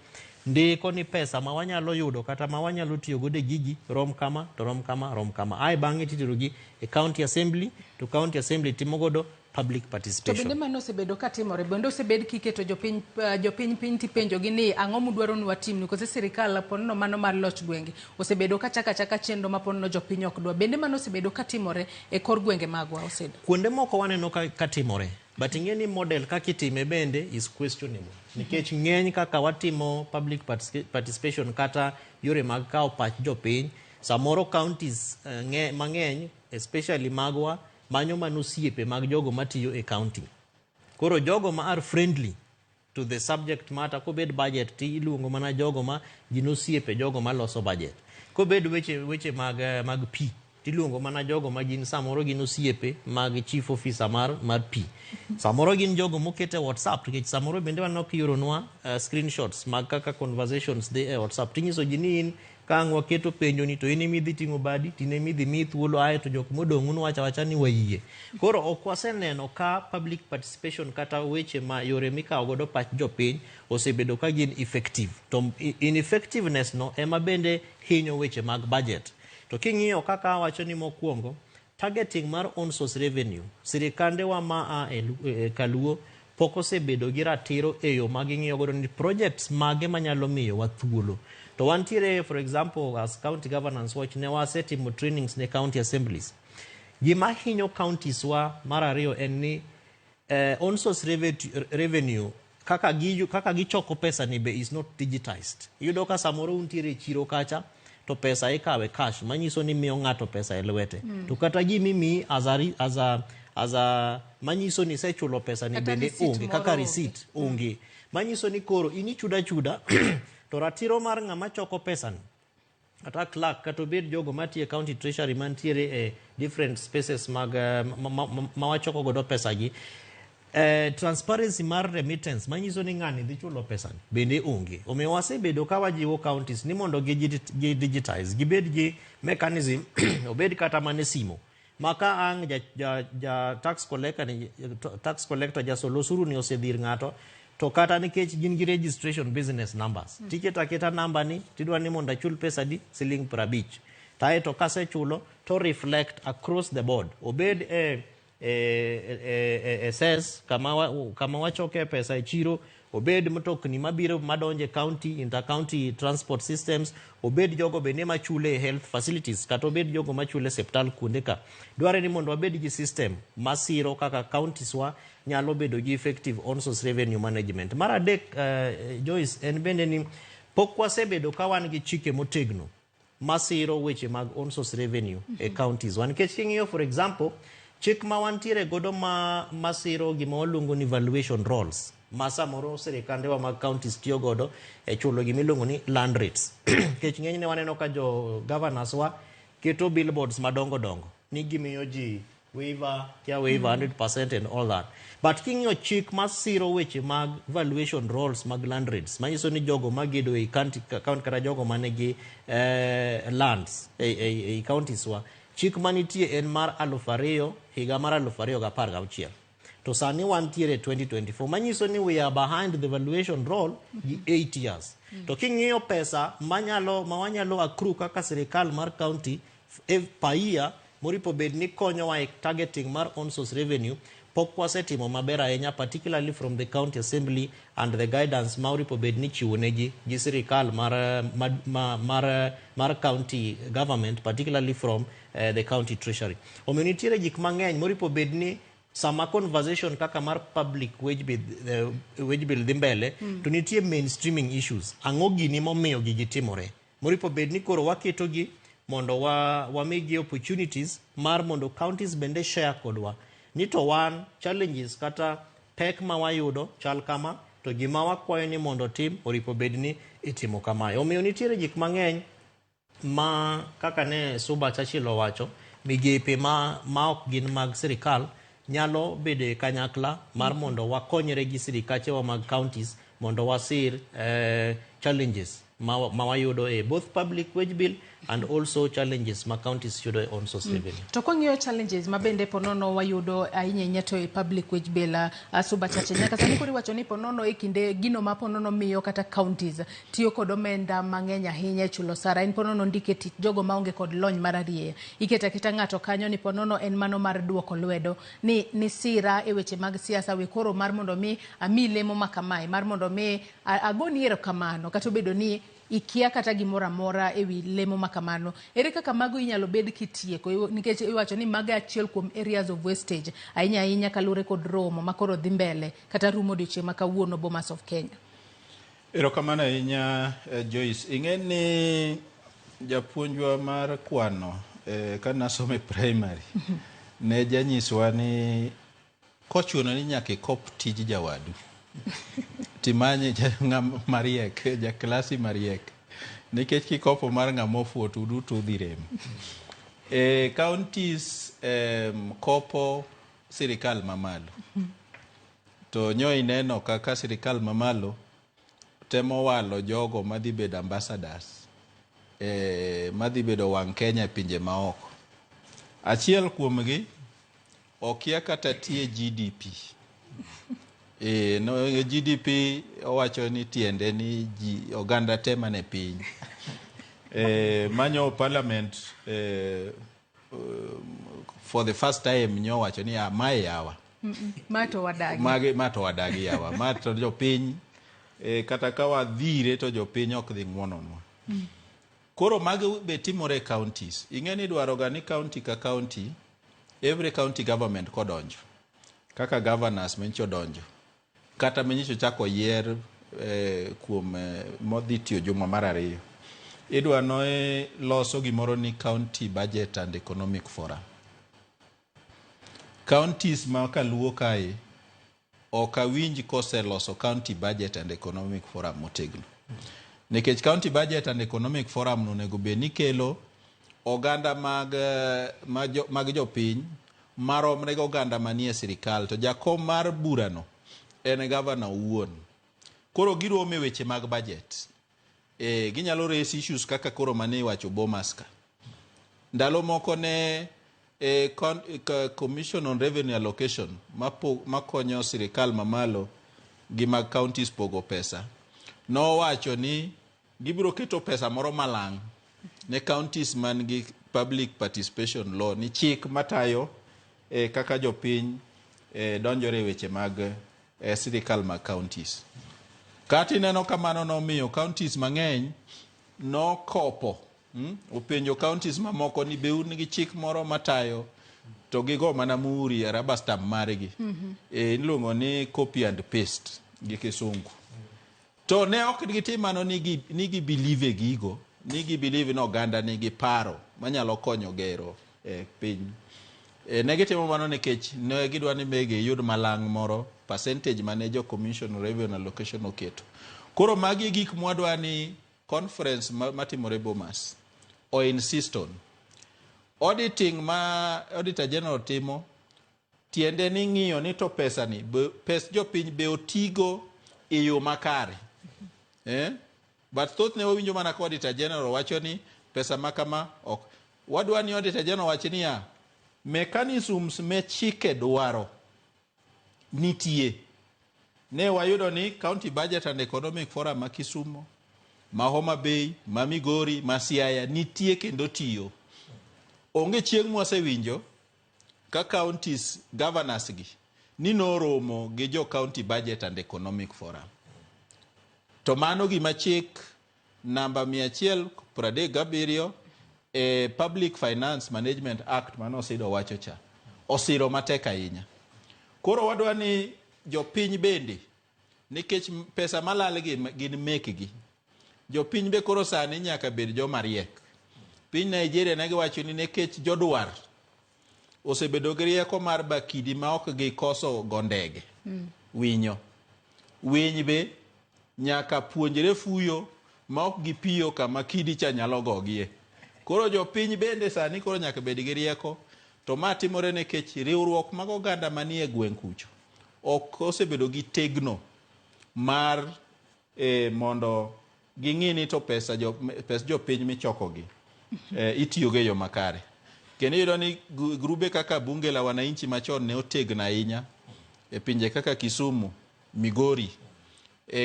ndiko ni pesa ma wanyalo yudo kata ma wanyalo tiyo godo e gigi rom kama to rom kama rom kama. Ae bang'e titero gi e county assembly to county assembly timo godo public To participation. Bende mano osebedo ka timore? Bende osebed kiketo jopiny piny tipenjogi ni ang'o mudwaro ni watimnu? Kose sirikal ponono mano mar loch gwenge osebedo ka chako achaka chenro ma ponono jopiny ok dwa? Bende mano osebedo ka timore e kor gwenge magwa, Osedo? Kuonde moko waneno ka timore, but ing'e ni model kaka itime bende is questionable nikech ng'eny kaka watimo public participation kata yore mag kawo pach jopiny, samoro counties mang'eny, especially magwa, manyo mana osiepe mag jogo matiyo e county. Koro jogo ma are friendly to the subject matter, kobed budget ti iluongo mana jogo ma gin osiepe jogo maloso budget, kobed weche mag pi tiluongo mana jogo ma gin samoro gin osiepe mag chief officer mar pi, samoro gin jogo moket e WhatsApp, nikech samoro bende waneno kioronwa screenshots mag kaka conversations dhi e WhatsApp, tinyiso ji ni in ka ang' waketo penjo ni to in ema idhi ting'o badi, to in ema idhi miyi thuolo, ae to jok modong' unuwacho awacha ni wayie. Koro ok waseneno ka public participation kata weche ma yore mikawo godo pach jopiny osebedo ka gin effective, to ineffectiveness no ema bende hinyo weche mag budget. To king'iyo kaka awacho ni mokwongo targeting mar own source revenue, sirikandewa ma a e kaluo pok osebedo gi ratiro e yo ma ging'iyo godo ni projects mage manyalo miyowa thuolo. To wantiere, for example, as County Governance Watch ne wasetimo trainings ne county assemblies. Gima hinyo counties wa mar ariyo en ni own source revenue kaka gichoko pesa ni be is not digitized. Iyudo ka samoro untiere e chiro kacha to pesa ikawe cash, manyiso ni miyo ng'ato pesa e lwete. To kata gimimiyi as a manyiso ni isechulo pesa ni Kata bende receipt onge moro kaka onge. Receipt onge, manyiso ni koro in ichudo achuda to ratiro mar ng'ama choko pesa ni kata clerk kata obed jogo matiyo e county treasury mantiere e different spaces mag ma wachoko godo pesa gi, transparency mar remittance manyiso ni ng'ani dhi chulo pesa ni bende onge. Omiyo wasebedo ka wajiwo counties ni mondo gi digitize, gibed gi mechanism, obed kata mana e simo ma ka ang' ja tax collector ni, tax collector, jasol osuru ni osedhir ng'ato, to kata nikech gin gi registration business numbers, tiketo aketa namba ni tidwa ni mondo achul pesa di siling 50, tae to kasechulo to reflect across the board, obed e e cess kama wachoke pesa e chiro, obed mtokni mabiro madonje county, inter-county transport systems, obed jogo bende machule e health facilities, kata obed jogo machule e osiptal kuonde ka. Dwarre ni mondo wabed gi system masiro kaka counties wa nyalo bedo gi effective own source revenue management. Mar adek, Joyce, en bende ni pok wasebedo ka wan gi chike motegno masiro weche mag own source revenue e counties wa. Nikech king'iyo, for example, chik ma wantiere godo ma masiro gima waluongo ni valuation rolls, ma samoro sirikandewa mag counties tiyo godo e chulo gima iluongo ni land rates. Nikech ng'enyne waneno ka jo governors wa keto billboards madongo dongo ni gimiyo ji waiver, kia waiver 100% and all that. But king'iyo chik masiro weche mag valuation rolls mag land rates, manyiso ni jogo magedo ei county kata jogo manigi lands ei counties wa, chik manitie en mar 2000, higa mar 2016. To sani wantiere 2024, manyiso ni we are behind the valuation roll gi 8 years. To king'iyo pesa manyalo ma wanyalo accrue kaka sirikal mar county per year moripo bed ni konyowa e targeting mar own source revenue, pok wasetimo maber ahinya, particularly from the county assembly and the guidance ma oripo bed ni chiwo negi gi sirikal mar county government, particularly from the county treasury. Omiyo nitiere gik mang'eny moripo bed ni sama conversation kaka mar public wage bill dhi mbele, to nitie mainstreaming issues. Ang'o gini momiyo gigi timore? Moripo bed ni koro waketogi mondo wamigi opportunities mar mondo counties bende share kodwa ni to wan challenges kata pek ma wayudo chal kama, to gima wakwayo ni mondo tim oripo bed ni itimo kamae. Omiyo nitiere gik mang'eny ma kaka ne Suba Churchill owacho, migepe ma ok gin mag sirikal nyalo bedo e kanyakla mar mondo wakonyre gi sirikachewa mag counties mondo wasir challenges ma wayudo e both public wage bill and also challenges ma counties yudo e own source revenue. To kwang'iyo challenges ma bende ponono wayudo ahinya ahinya to e public wage bill, Suba Chache, nyaka sani koro iwacho ni ponono e kinde gino ma ponono miyo kata counties tiyo kod omenda mang'eny ahinya e chulo sara en ponono ndike tich jogo maonge kod lony mar arieya. Iketo aketa ng'ato kanyo ni ponono en mano mar duoko lwedo ni sira e weche mag siasa, we koro mar mondo mi ami lemo ma kamae, mar mondo mi agoni erokamano kata obedo ni ikia kata gimoro amora ewi lemo ma kamano. Ere kaka mago inyalo bed kitieko? Nikech iwacho ni mago e achiel kuom areas of wastage ahinya ahinya kaluwore kod romo ma koro dhi mbele kata rumo odiochieng' ma kawuono Bomas of Kenya. Erokamano ahinya, Joyce. Ing'e ni japuonjwa mar kwano kane asomo e primary ne janyisowa ni kochuno ni nyaka ikop tij jawadu, timany ng'ama mariek, jaklasi mariek, nikech kikopo mar ng'ama ofuwo to uduto udhi rem. E counties kopo sirikal mamalo, to nyo ineno kaka sirikal mamalo temo walo jogo madhi bedo ambassadors, madhi bedo wang' Kenya e pinje maoko. Achiel kuomgi okia kata tie GDP. No, GDP owacho ni tiende ni ji oganda te mane piny. Manyo parliament for the first time nyowacho ni mae yawa. Ma to wadagi. Magi ma to wadagi yawa. Ma to jopiny kata ka wadhire to jopiny ok dhi ng'uononwa. Koro magi be timore e counties. Ing'e ni idwaro ga ni county ka county, every county government kodonjo, kaka governors manyicho odonjo, kata manyicho chako yier kuom modhi tiyo juma mar ariyo. Idwa no loso gimoro ni county budget and economic forum. Counties ma kaluo kae ok awinj koseloso county budget and economic forum motegno. Nikech county budget and economic forum no onego bed ni kelo oganda mag jopiny maromre gi oganda manie sirikal, to jakom mar burano en gavana owuon. Koro giromo e weche mag budget. Ginyalo raise issues kaka koro mane iwacho Bomas ka. Ndalo moko ne Commission on Revenue Allocation makonyo sirikal mamalo gi mag counties pogo pesa nowacho ni gibiro keto pesa moro malang' ne counties man gi public participation law, ni chik matayo. kaka jopiny donjore e weche mag sirikal mag counties. Kata ineno ka mano nomiyo counties mang'eny nokopo, openjo counties mamoko ni be un gi chik moro matayo, to gigo mana muhuri e rubber stamp margi. Iluongo ni copy and paste gi kisungu. To ne ok gitim mano ni gi believe e gigo, ni gi believe ni oganda nigi paro manyalo konyo gero piny. Ne gitimo mano nikech ne gidwa ni be giyud malang' moro, percentage mane jo Commission Revenue Allocation oketo. Koro magi e gik mwadwa ni conference matimore Bomas o insist on. Auditing ma Auditor General timo tiende ni ng'iyo ni to pesa ni, pes jopiny be otigo e yo makare. But thothne wawinjo mana ka Auditor General wacho ni pesa ma kama ok. Wadwa ni Auditor General wach niya, mechanisms me chike dwaro nitie. Ne wayudo ni County Budget and Economic Forum ma Kisumu, ma Homa Bay, ma Migori, ma Siaya nitie kendo tiyo. Onge chieng' mwasewinjo ka counties governors gi ni noromo gi jo County Budget and Economic Forum. To mano gima chik namba 137 e Public Finance Management Act mane Osido wacho cha osiro matek ahinya. Koro wadwa ni jopiny bende, nikech pesa malal gi gin mekgi, jopiny be koro sani nyaka bed joma riek. Piny Nigeria ne giwacho ni nikech jodwar osebedo gi rieko mar bakidi ma ok gikoso go ndege, winyo. Winy be nyaka puonjre fuyo ma ok gipiyo kama kidi cha nyalo gogie. Koro jopiny bende sani koro nyaka bed gi rieko, to ma timore nikech riwruok mag oganda manie gweng' kucho ok osebedo gi tegno mar mondo ging'i ni to pesa pes jopiny michokogi itiyogo e yo makare. Kendo iyudo ni grube kaka Bunge la Wananchi machon ne otegno ahinya e pinje kaka Kisumu, Migori.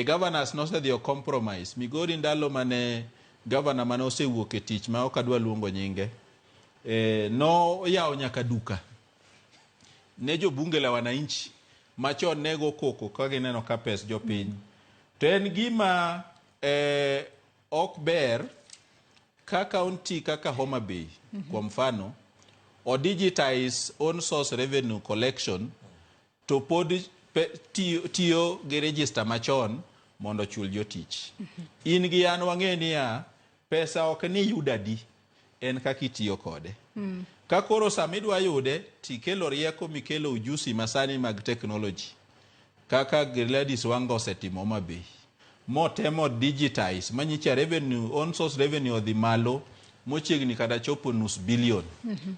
Governors nosedhi o compromise. Migori ndalo mane governor mane osewuok e tich ma ok adwa luongo nyinge, noyawo nyaka duka ne jo Bunge la Wananchi machon ne go koko ka gineno ka pes jopiny. To en gima ok ber ka county kaka Homa Bay, kuom mfano, o digitize own source revenue collection to pod tiyo gi register machon mondo ochul jotich. In gi an wang'e niya, pesa ok ni yud adi, en kaka itiyo kode. Ka koro sama idwa yude, tikelo rieko mikelo ujusi masani mag technology. Kaka Gladys Wanga osetimo Homa Bay. Motemo digitize, manyicha revenue, own source revenue odhi malo, mochiegni kata chopo nus billion.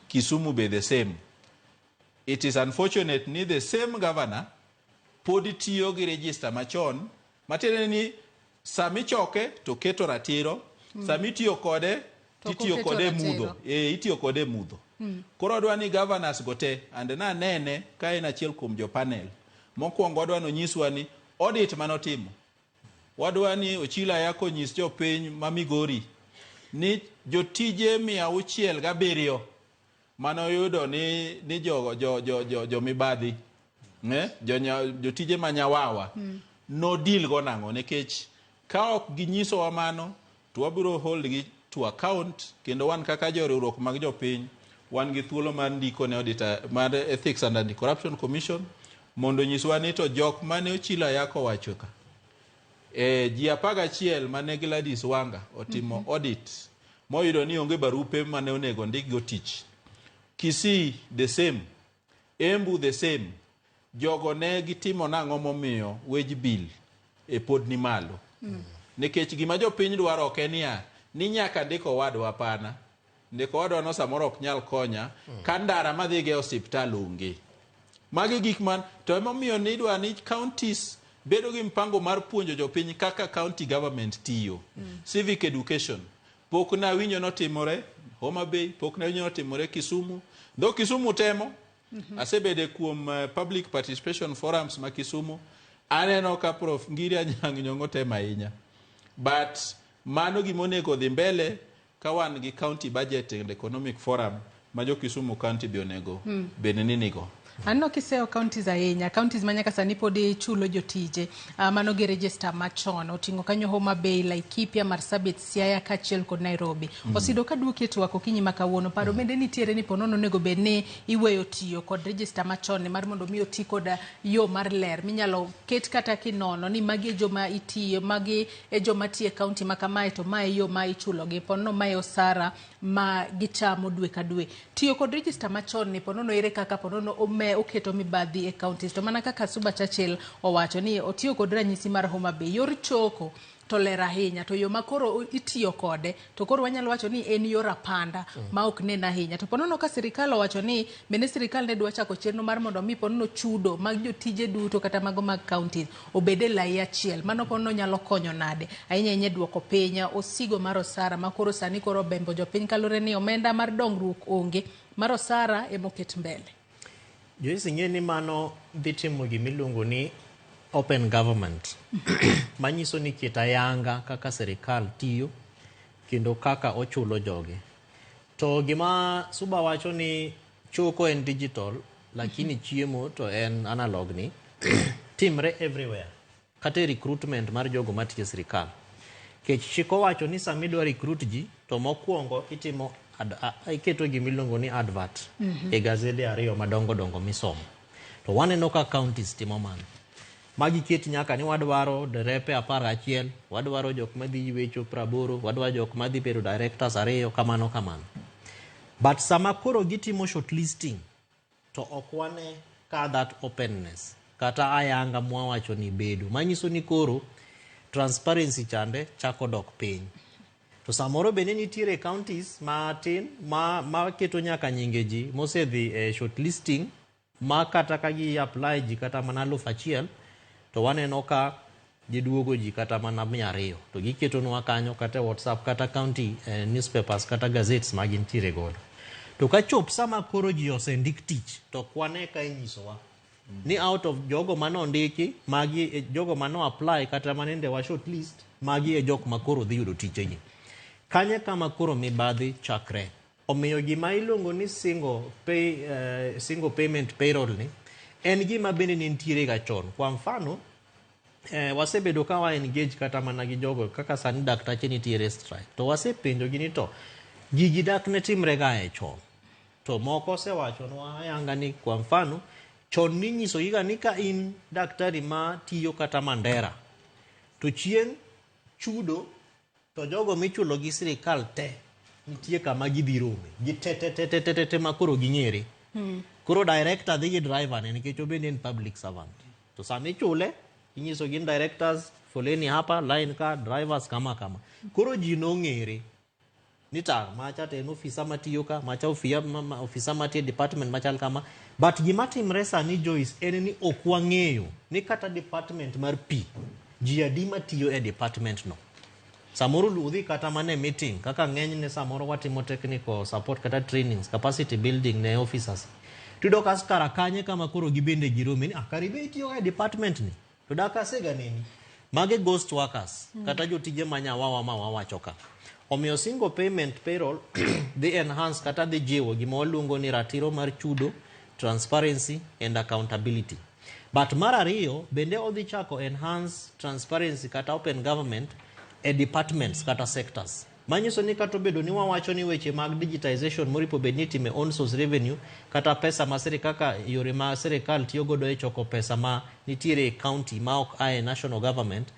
Kisumu be the same. It is unfortunate ni the same governor pod tiyo gi register machon, matiende ni samichoke to keto ratiro, samitiyo kode titiyo kode mudho. Itiyo kode mudho. Koro wadwa ni governors go te, and nanene ka en achiel kuom jo panel. Mokwongo wadwa ni onyiswa ni audit manotimo. Wadwa ni Ochilo Ayako onyis jopiny ma Migori ni jotije 607 manoyudo ni jo mibadhi, jotije ma nyawawa, no deal go nang'o, nikech ka ok ginyisowa mano to wabiro hold gi to account, kendo wan kaka joriwruok mag jopiny wan gi thuolo mar ndiko ne auditor mar Ethics and Anti-Corruption Commission mondo onyiswa ni to jok mane Ochilo Ayako wacho ka, ji 11 mane Gladys Wanga otimo audit moyudo ni onge barupe mane onego ndik go tich. Kisii the same, Embu the same. Jogo ne gitimo nang'o momiyo wage bill e pod ni malo? Nikech gima jopiny dwaro ok en niya ni nyaka ndik owadwa pana. Ndiko owadwa no samoro ok nyal konya ka ndara madhigo e osiptal onge. Magi gik man to emomiyo ni idwa ni counties bedo gi mpango mar puonjo jopiny kaka county government tiyo. Civic education. Pok nawinjo notimore Homa Bay, pok nawinjo notimore Kisumu. Dho Kisumu temo. Asebede kuom public participation forums ma Kisumu. Aneno ka Prof Ngiri Anyang' Nyong'o temo ahinya. But mano gima onego dhi mbele ka wan gi County Budget and Economic Forum ma jo Kisumu County be onego bed ni nigo. Aneno kiseyo counties ahinya, counties ma nyaka sani pod ichulo jotije mano gi register machon. Oting'o kanyo Homa Bay, Laikipia, Marsabit, Siaya kaachiel kod Nairobi. Osido ka duoki e twak okinyi ma kawuono, paro bende nitiere ni ponono onego bed ni iweyo tiyo kod register machon ni mar mondo mi oti kod yo mar ler minyalo ket kata kinono ni magi e joma itiyo, magi e joma tiyo e county ma kamae to mae e yo ma ichulogi, ponono mae osara ma gichamo dwe ka dwe. Tiyo kod register machon ni ponono ere kaka ponono oketo mibadhi e counties to mana kaka Suba Churchill owacho ni otiyo kod ranyisi mar Homa Bay yor choko to ler ahinya to yo ma koro itiyo kode to koro wanyalo wacho ni en yor apanda ma ok nen ahinya to ponono ka sirikal owacho ni bende sirikal ne dwa chako chenro mar mondo mi ponono chudo mag jotije duto kata mago mag counties obed e lai achiel mano ponono nyalo konyo nade ahinya ahinya e duoko piny osigo mar osara ma koro sani koro obembo jopiny kaluwore ni omenda mar dongruok onge mar osara emoket mbele. Joyce ing'e ni mano dhi timo gimiluongo ni open government manyiso ni ket ayanga kaka sirikal tiyo kendo kaka ochulo joge. To gima Suba wacho ni choko en digital lakini chiemo to en analog ni timre everywhere kata e recruitment mar jogo matiyo e sirikal. Kech chik owacho ni sama idwa recruit ji to mokwongo itimo iketo gimiluongo ni advert e gazede ariyo madongo dongo misomo. To waneno ka counties timo mano. Magi ket nyaka ni wadwaro derepe 11, wadwaro jok madhi ywecho 80, wadwaro jok madhi bedo directors ariyo, kamano kamano. But sama koro gitimo shortlisting, to ok wane ka that openness kata ayanga mwawacho ni bedo. Manyiso ni koro transparency chande chako dok piny. To samoro bende nitiere counties matin ma keto nyaka nyinge ji mosedhi e shortlisting ma kata ka gi apply ji kata mana 1000 to waneno ka giduogo ji kata mana 200 to giketonwa kanyo kata e WhatsApp kata county newspapers kata gazettes ma gintiere godo. To ka chop sama koro ji osendik tich to ok wane ka inyisowa ni out of jogo manondiki magi e jogo mano apply kata manende wa shortlist magi e jok ma koro dhi yudo tijegi. Kanye kama koro mibadhi chakre. Omiyo gima iluongo ni single payment payroll ni en gima bende ne nitiere ga chon. Kwa mfano wasebedo ka wa engage kata mana gi jogo kaka sani daktache nitiere strike. To wasepenjo gi ni to gigi dak ne timre ga e chon. To moko osewachonwa ayanga ni kwa mfano chon ninyiso giga ni ka in daktari ma tiyo kata Mandera to chieng' chudo to jogo michulo gi sirikal te nitie kama gidhi rome gi te te te te te te, te ma koro ging'ere. Koro director dhi gi driver ne nikech obende en public servant. To sama ichule inyiso gin directors foleni hapa line ka drivers kama kama. Koro ji nong'ere ni ta macha to en ofisa matiyo ka macha ofisa matiyo e department machal kama. But gima timre sani Joyce en ni ok wang'eyo ni kata department mar pi ji adi matiyo e department no. Samoro udhi kata mana e meeting kaka ng'enyne samoro watimo technical support kata trainings capacity building ne officers. Tiyudo ka kara kanye kama koro gibende girome ni ah kare be itiyo e department ni to dak asega neni. Mage ghost workers kata jotije ma nyawawa ma wawacho ka. Omiyo single payment payroll dhi enhance kata dhi jiwo gima waluongo ni ratiro mar chudo, transparency and accountability. But mar ariyo bende odhi chako enhance transparency kata open government e departments kata sectors. Manyiso ni kata obedo ni wawacho ni weche mag digitization moripo bed ni itime own source revenue kata pesa ma sirikal kaka yore ma sirikal tiyo godo e choko pesa ma nitiere e county ma ok ae national government,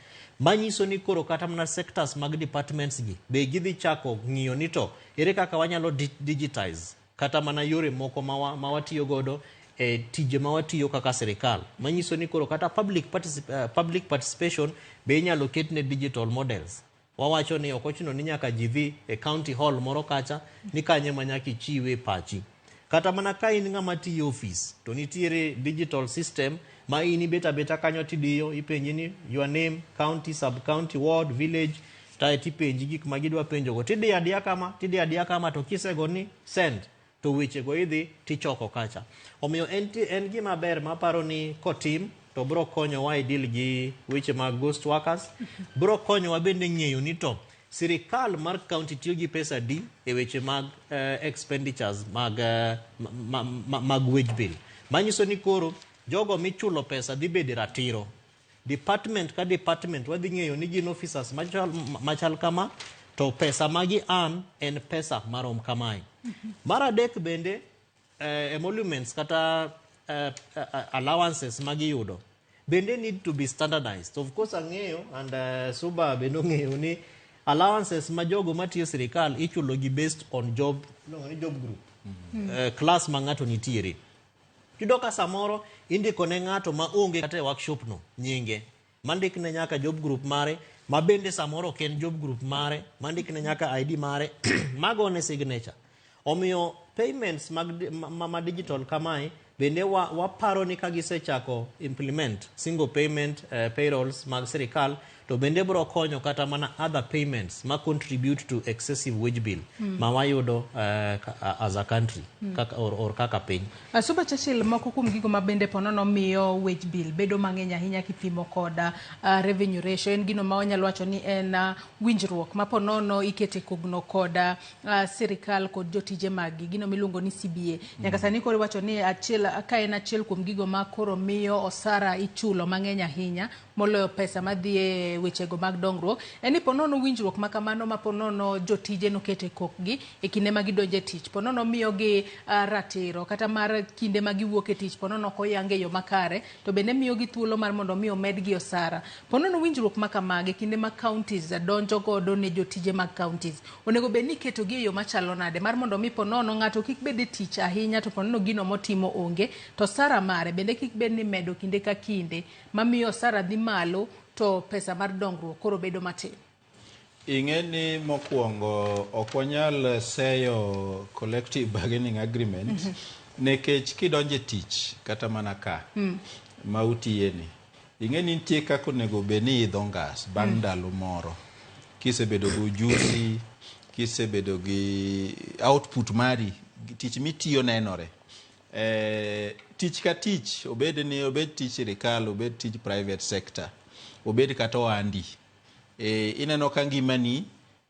manyiso ni koro kata mana sectors mag departments gi be gidhi chako ng'iyo ni to ere kaka wanyalo digitize kata mana yore moko ma watiyo godo e tije ma watiyo kaka sirikal. Manyiso ni koro kata public participation be inyalo ketne digital models. Wawacho ni ok ochuno ni nyaka ji dhi e county hall moro kacha ni kanye ma nyaka ichiwe pachi. Kata mana ka in ng'ama tiyo office to nitiere digital system ma in ibet abeta kanyo tidiyo ipenji ni your name, county, sub county, ward, village tae tipenji gik ma gidwa penjogo tidiyo adiya kama tidiyo adiya kama to kisego ni send to wechego idhi tichoko kacha. Omiyo en gima ber maparo ni kotim to bro konyowa e deal gi weche mag ghost workers, bro konyowa bende ng'eyo ni to Sirikal mar county tiyo gi pesa di e weche mag expenditures mag, mag wage bill. Manyiso ni koro jogo michulo pesa dhi bedo ratiro. Department ka department wadhi ng'eyo ni gin officers machal kama to pesa magi earn en pesa marom kamae. Mar adek bende, emoluments kata allowances magiyudo bende need to be standardized. Of course ang'eyo and Suba bende ong'eyo ni allowances ma jogo matiyo sirikal ichulo gi based on job, iluongo ni job group, class ma ng'ato nitiere. Iyudo ka samoro indiko ne ng'ato ma onge kata e workshop no nyinge, mandikne nyaka job group mare, ma bende samoro ok en job group mare, mandikne nyaka ID mare, magone signature. Omiyo payments mag ma digital kamae bende waparo ni ka gisechako implement single payment payrolls mag sirikal, to bende biro konyo kata mana other payments ma contribute to excessive wage bill ma wayudo as a country kaka, or kaka piny. Suba Churchill, moko kuom gigo ma bende ponono miyo wage bill bedo mang'eny ahinya kipimo kod revenue ratio en gino ma wanyalo wacho ni en winjruok ma ponono ikete kogno kod sirikal kod jotije maggi, gino miluongo ni CBA. Nyaka sani koro iwacho ni achiel ka en achiel kuom gigo ma koro miyo osara ichulo mang'eny ahinya moloyo pesa madhi e wechego mag dongruok, en ni ponono winjruok ma kamano ma ponono jotije nokete kokgi e kinde ma gidonjo e tich ponono miyogi ratiro kata mar kinde ma giwuok e tich ponono ok oyang e yo makare, to bende miyogi thuolo mar mondo mi omedgi osara. Ponono winjruok ma kamagi kinde ma counties donjo godo ne jotije mag counties onego bed ni iketogi e yo machalo nade mar mondo mi ponono ng'ato kik bed e tich ahinya to ponono gino motimo onge, to osara mare bende kik bed ni medo kinde ka kinde mamiyo osara dhi malo to pesa mar dongruok koro bedo matin. Ing'e ni mokwongo ok wanyal seyo collective bargaining agreement nikech kidonjo e tich kata mana ka ma utiye ni, ing'e ni nitie kaka onego bed ni idho ngas bang' ndalo moro kisebedo gi ujuzi, kisebedo gi output mari, tich mitiyo nenore. Tich ka tich, obed ni obed tich sirikal, obed tij private sector, obed kata ohandi, ineno ka ngimani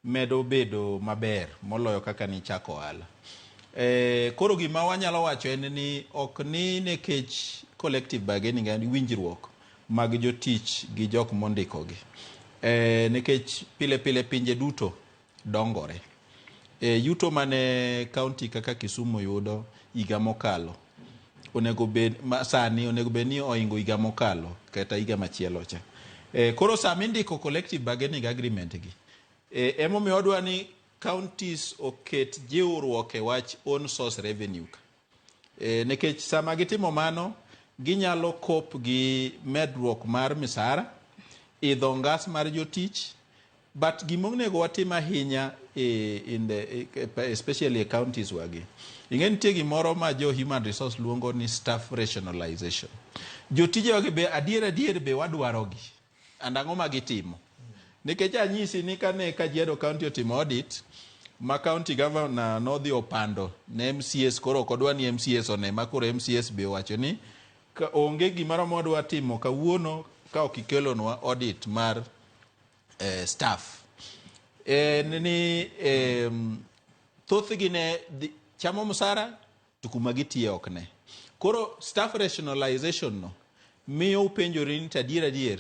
medo bedo maber moloyo kaka nichako ohala. Koro gima wanyalo wacho en ni ok ni nikech collective bargaining en winjruok mag jotich gi jok mondikogi. Nikech pile pile pinje duto dongore. Yuto mane county kaka Kisumu yudo higa mokalo onego bed ma, sani onego bed ni oingo higa mokalo kata higa machielo cha. Koro sama indiko collective bargaining agreement gi, emomiyo wadwa ni counties oket jiwruok e wach own source revenue ka. Nikech sama gitimo mano, ginyalo cope gi medruok mar misara, idho ngas mar jotich, but gimonego watim ahinya in the, especially e counties wagi. Ing'e nitie gimoro ma jo human resource luongo ni staff rationalization. Jotije wagi be adier adier be wadwarogi. And ang'o ma gitimo? Nikech anyisi ni kane Kajiado County otimo audit, ma county governor nodhi opando ne MCAs, koro ok odwa ni MCAs one, ma koro MCAs be owacho ni ka onge gimoro mwadwa timo kawuono ka ok ikelonwa audit mar staff. En ni thothgi ne chamo msara to kuma gitiye ok ne. Koro staff rationalization no miyo upenjori ni to adier adier,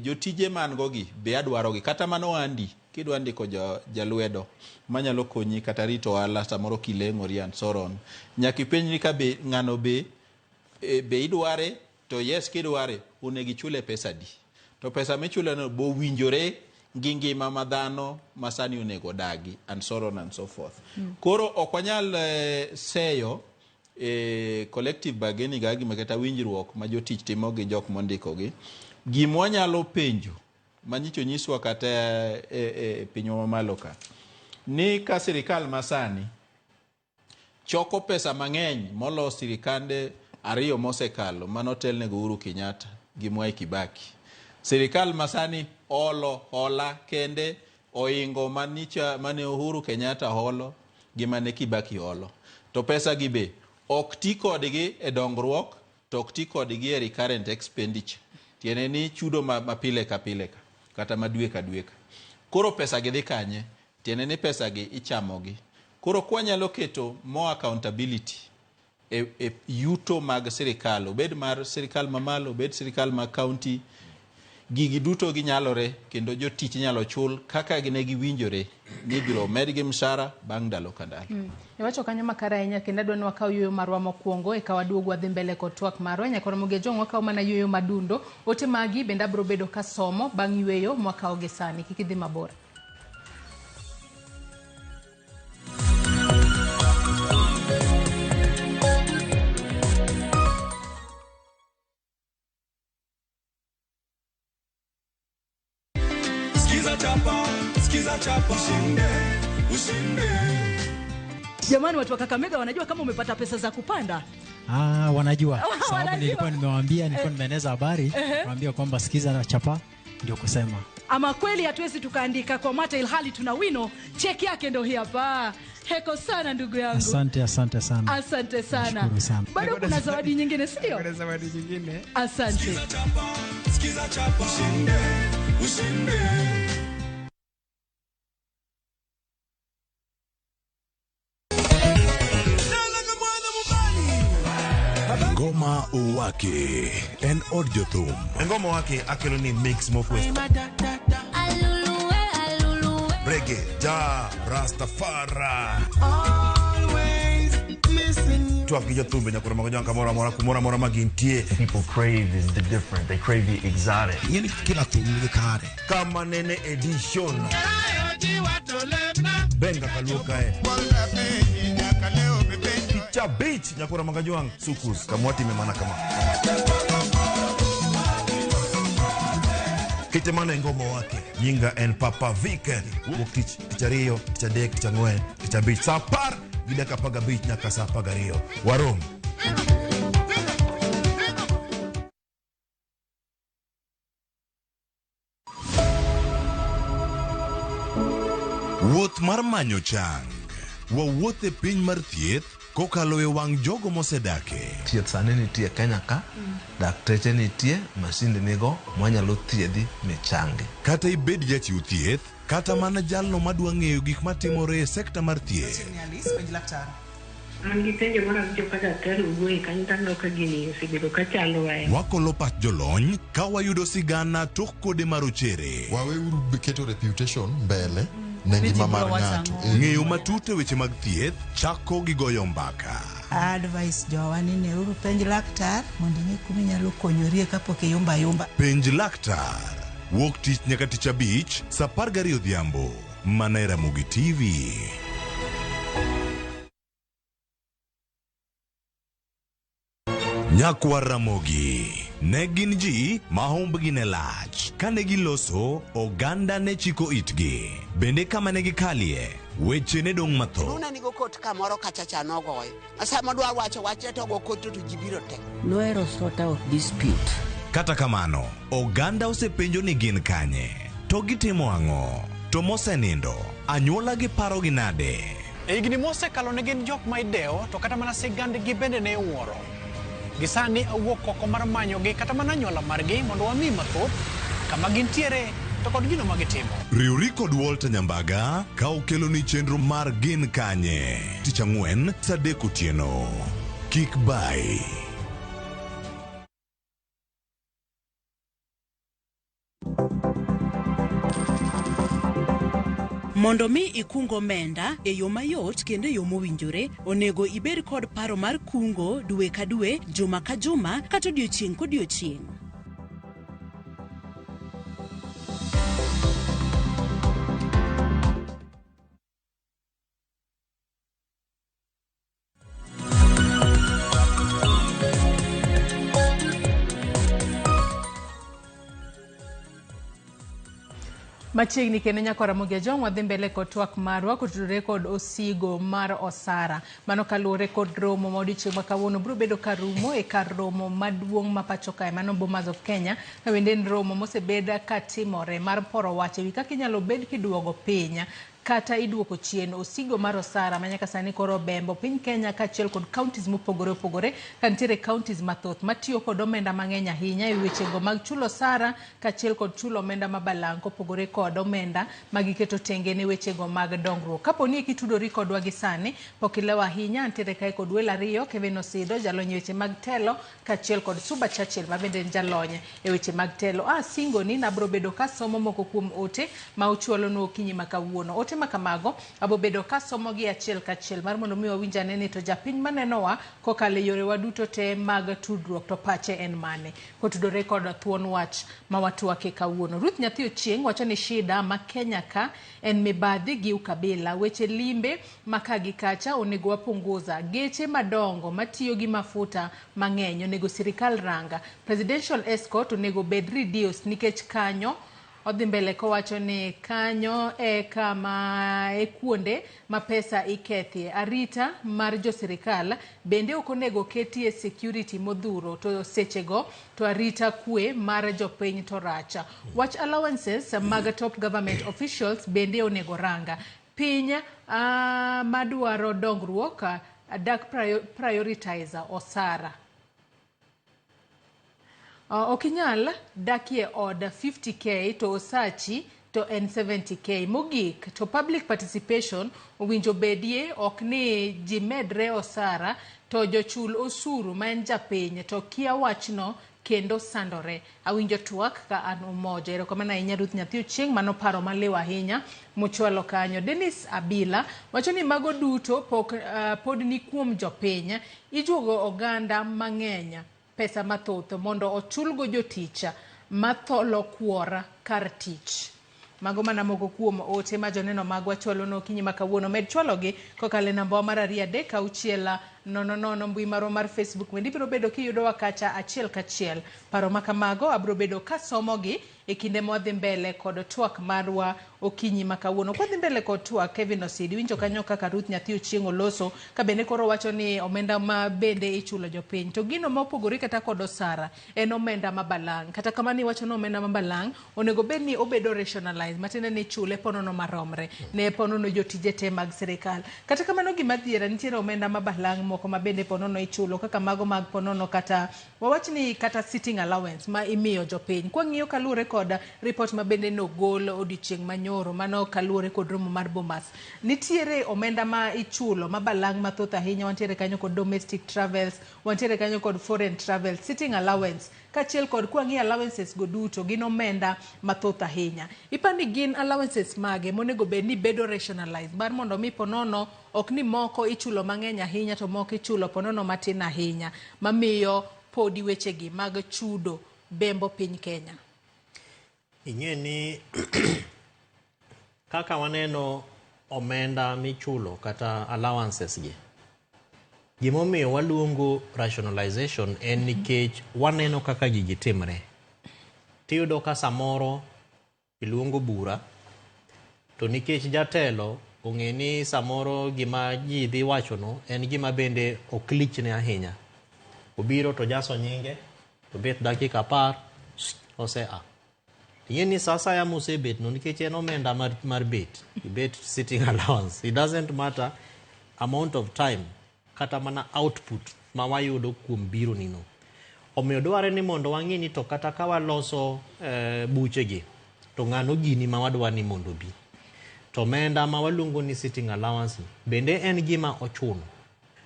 jotije man go gi be adwaro gi, kata mano andi kidwa ndiko jalwedo manyalo konyi kata rito ohala samoro kileng'ori and so on, nyaka ipenjri ka be ng'ano be, be idware, to yes kidware onego ichule pesa adi, to pesa michule no bo owinjore gi ngima ma dhano masani onego dagi and so on and so forth. Koro ok wanyal seyo collective bargaining agreement kata winjruok ma jotich timo gi jok mondikogi. Gima wanyalo penjo manyicho nyiswa kata e pinywa mamalo ka ni ka sirikal masani choko pesa mang'eny molo sirikande ariyo mosekalo manotelnego Uhuru Kenyatta gi Mwai Kibaki. Sirikal masani olo hola kende oingo manicha mane Uhuru Kenyatta holo gi mane Kibaki holo. To pesa gi be ok ti kodgi e dongruok, to ok ti kodgi e recurrent expenditure. Tiende ni chudo ma pile ka pile ka, kata ma dwe ka dwe ka. Koro pesa gi dhi kanye? Tiende ni pesa gi ichamogi. Koro kwanyalo keto more accountability e yuto mag sirikal, obed mar sirikal mamalo, obed sirikal mag county, gigi duto ginyalore kendo jotich inyalo chul kaka ne giwinjore ni ibiro medgi mshahara bang' ndalo ka ndalo. Iwacho kanyo makare ahinya kendo adwa ni wakaw yueyo marwa mokwongo eka waduog wadhi mbele kod twak marwa. Nyaka Ramogi Ajwang' wakaw mana yueyo madundo. Ote magi bende abiro bedo kasomo bang' yueyo mwakawo gi sani. Kik idhi mabor. Skiza chapa, skiza chapa, ushinde, ushinde. Jamani, watu wa Kakamega wanajua kama umepata pesa za kupanda? Ah, wanajua sababu Wanajua. nilikuwa nimewaambia, nilikuwa nimeeneza habari, waambia kwamba sikiza na chapa ndio kusema. Ama kweli hatuwezi tukaandika kwa mate ilhali tuna wino. Cheki yake ndio hii hapa. Heko sana ndugu yangu. Asante, asante sana. Asante sana. Nashukuru sana. Bado kuna zawadi nyingine, si ndio? Kuna zawadi nyingine. Asante. Skiza chapa, ushinde, ushinde. Ngoma Owake en od jothum. Ngoma wake akelo ni mix mofwes. Reggae, ja, Rastafari. Twak gi jothumbe nyaka romo gi kamoro amora kumoro amora ma gintie. People crave is the different. They crave the exotic. Ing'eni kila thum nigi kare. Kama nene edition. Benga kaluo kae. Picha beach nyakora magajwang' sukus kamwatime mana kama. Kete mana e ngoma wake. Nyinga en Papa Viken. Wuok tich, tich ariyo, tich adek, tich ang'wen, tich abich. Saa apar gi dakika apar gabich nyaka saa apar gariyo. Warom. Wuoth mar manyo chang. Wawuoth e piny mar thieth kokalo e wang' jogo mosedake. Thieth sani nitie Kenya ka, dakteche nitie, masinde nigo mwanyalo thiedhi michangi. Kata ibed jachiw thieth, kata mana jalno madwa ng'eyo gik matimore e sekta mar thieth. An gi penjo mar awinjo ka daktari owuoye kanyo to aneno ka gini osebedo ka chandowa ahinya. Wakolo pach jolony ka wayudo sigana tok kode marochere. Waweuru keto reputation mbele ne ngima mar ng'ato. Ng'eyo matut e weche mag thieth chako gi goyo mbaka. Advice jowa ni neuru penj laktar mondo ing'e kuma inyalo konyorie kapok iyumba ayumba. Penj laktar. Wuok tich nyaka tich abich saa 12 odhiambo. Mana e Ramogi TV. Nyakwar Ramogi ne gin ji ma humbgi ne lach. Kane giloso, oganda ne chiko itgi. Bende kama ne gikalie, weche ne dong' mathoth. Luna nigo kot kamoro kacha cha nogoyo. Sama dwa wacho wachne to go kot to ji biro te. Nohero sort out dispute. Kata kamano, oganda osepenjo ni gin kanye, to gitimo ang'o, to mosenindo, anyuola gi parogi nade? E higni mosekalo ne gin jok ma idewo to kata mana sigandgi bende ne iwuoro. Gi sani awuok oko mar manyogi kata mana anyuola margi mondo wami mathoth kama gintiere to kod gino ma gitimo. Riwri kod Walter Nyambaga ka okeloni chenro mar Gin Kanye tich ang'wen saa adek otieno. Kik bai. Mondo mi ikung omenda e yo mayot kendo e yo mowinjore, onego ibed kod paro mar kungo dwe ka dwe, juma ka juma, kata odiochieng' kodiochieng'. Machiegni kendo nyaka Ramogi Ajwang' wadhi mbele kod twak marwa kotudore kod osigo mar osara. Mano kaluwore kod romo ma odiochieng' ma kawuono biro bedo kar rumo e kar romo maduong' ma pacho kae mano Bomas of Kenya. Ka bende en romo mosebed katimore mar poro wach ewi kaka inyalo bed kiduogo piny kata iduoko chien osigo mar osara ma nyaka sani koro obembo piny Kenya kaachiel kod counties mopogore opogore ka nitiere counties mathoth matiyo kod omenda mang'eny ahinya e wechego mag chulo osara kaachiel kod chulo omenda ma balang' kopogore kod omenda ma giketo tenge ne wechego mag dongruok. Kapo ni kitudori kodwa gi sani, pok ilewo ahinya, antiere kae kod welo ariyo, Kevin Osido, jalony e weche mag telo, kaachiel kod Suba Churchill ma bende en jalony e weche mag telo. Ah, singoni nabro bedo kasomo moko kuom ote ma uchwalonwa okinyi ma kawuono. Ote ma kamago abo bedo kasomogi achiel kachiel mar mondo mi wawinj ane ni to japiny manenowa kokalo e yorewa duto te mag tudruok to pache en mane kotudore kod thuon wach ma watwake kawuono. Ruth Nyathi Ochieng wacho ni shida ma Kenya ka en mibadhi gi ukabila. Weche limbe ma ka gi kacha onego wapunguza. Geche madongo matiyo gi mafuta mang'eny onego sirikal ranga. Presidential escort onego bed reduced nikech kanyo odhi mbele kowacho ni kanyo e kama e kuonde ma pesa ikethie. Arita mar jo sirikal bende ok onego ketie security modhuro to sechego to arita kwe mar jopiny to rach. Wach allowances mag top government officials bende onego ranga. Piny madwaro dongruok dak prioritize osara. Ok inyal dakie od 50k to osachi to en 70k. Mogik to public participation owinjo bedie ok ni ji medre osara to jochul osuru ma en japiny to kia wachno kendo sandore. Awinjo twak ka an Umoja. Erokamano ahinya Ruth Nyathi Ochieng', mano paro maliw ahinya mochwalo kanyo. Dennis Abila wacho ni mago duto pod ni kuom jopiny. Ijuogo oganda mang'eny pesa mathoth mondo ochulgo jotich matholo kuora kar tich. Mago mana moko kuom ote ma joneno magwa chwalo no okinyi ma kawuono. Med chwalogi kokalo e namba wa mar 2 3 6 0 0 mbui marwa mar Facebook. Bende ibiro bedo kiyudowa kacha achiel kachiel. Paro ma kamago abiro bedo kasomogi e kinde mwadhi mbele kod twak marwa okinyi ma kawuono. Kwadhi mbele kod twak, Kevin Osidi winjo kanyo kaka Ruth Nyathi Ochieng' oloso ka bende koro wacho ni omenda ma bende ichulo jopiny. To gino ma opogore kata kod osara en omenda ma balang'. Kata kamano iwacho ni omenda ma balang' onego bed ni obedo rationalized, matiende ni ichule ponono maromre ne ponono jotije te mag sirikal. Kata kamano gima dhiera nitiere omenda ma balang' moko ma bende ponono ichulo kaka mago mag ponono kata wawach ni kata sitting allowance ma imiyo jopiny. Kwang'iyo kaluwore kod report ma bende nogol odiochieng' manyoro mano kaluwore kod romo mar Bomas. Nitiere omenda ma ichulo ma balang' mathoth ahinya, wantiere kanyo kod domestic travels, wantiere kanyo kod foreign travels, sitting allowance kaachiel kod kwang'iyo allowances go duto gin omenda mathoth ahinya. Ipani gin allowances mage monego bed ni bedo rationalized mar mondo mi ponono ok ni moko ichulo mang'eny ahinya to moko ichulo ponono matin ahinya mamiyo podi wechegi mag chudo bembo piny Kenya. Ing'e ni kaka waneno omenda michulo kata allowances gi, gimomiyo waluongo rationalization en nikech waneno kaka gigi timre. Tiyudo ka samoro iluongo bura to nikech jatelo ong'e ni samoro gima ji dhi wachono en gima bende ok lichne ahinya. Obiro to jaso nyinge, to bet dakika 10, osea. Ing'e ni sa asaya mosebet no nikech en omenda mar bet, ibet sitting allowance. It doesn't matter amount of time kata mana output ma wayudo kuom biro nino. Omiyo dware ni mondo wang'e ni to kata ka waloso buchegi to ng'ano gini ma wadwa ni mondo obi. To omenda ma waluongo ni sitting allowance ni bende en gima ochuno.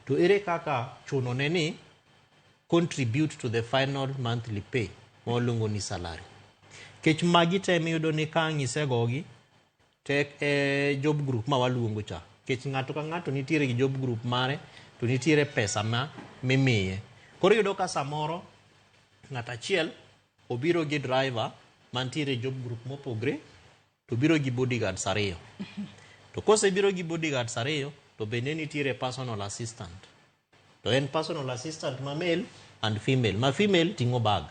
To ere kaka chuno ne ni contribute to the final monthly pay ma waluongo ni salary. Kech magi te miyudo ni ka ang' isegogi tek e job group ma waluongo cha. Kech ng'ato ka ng'ato nitiere gi job group mare to nitiere pesa ma mimiye. Koro iyudo ka samoro ng'ato achiel obiro gi driver mantiere job group mopogre to biro gi bodyguards 2. To kosebiro gi bodyguards 2 to bende nitiere personal assistant. To en personal assistant ma male and female. Ma female ting'o bag.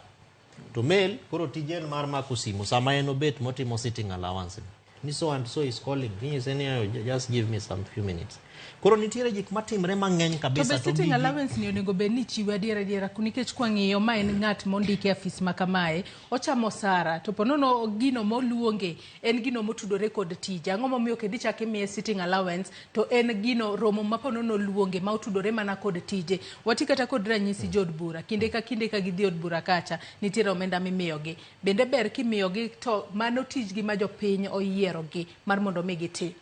To male koro tije en mar mako simu sama en obet motimo sitting allowance. Ni so and so is calling. Inyise ni "Oh, just give me some few minutes." Koro nitiere gik matimre mang'eny To kabisa. be sitting allowance ni onego bed ni chiwe adier adiera nikech kwang'iyo ma en ng'at mondiki e afis ma kamae ochamo osara to ponono gino moluonge en gino motudore kod tije ang'o momiyo kendo ichako imiye sitting allowance to en gino romo ma ponono oluonge ma otudore mana kod tije wati kata kod ranyisi jood bura kinde ka kinde ka gidhi od bura kacha nitiere omenda mimiyogi bende ber kimiyogi to mano tijgi ma jopiny oyierogi mar mondo mi giti.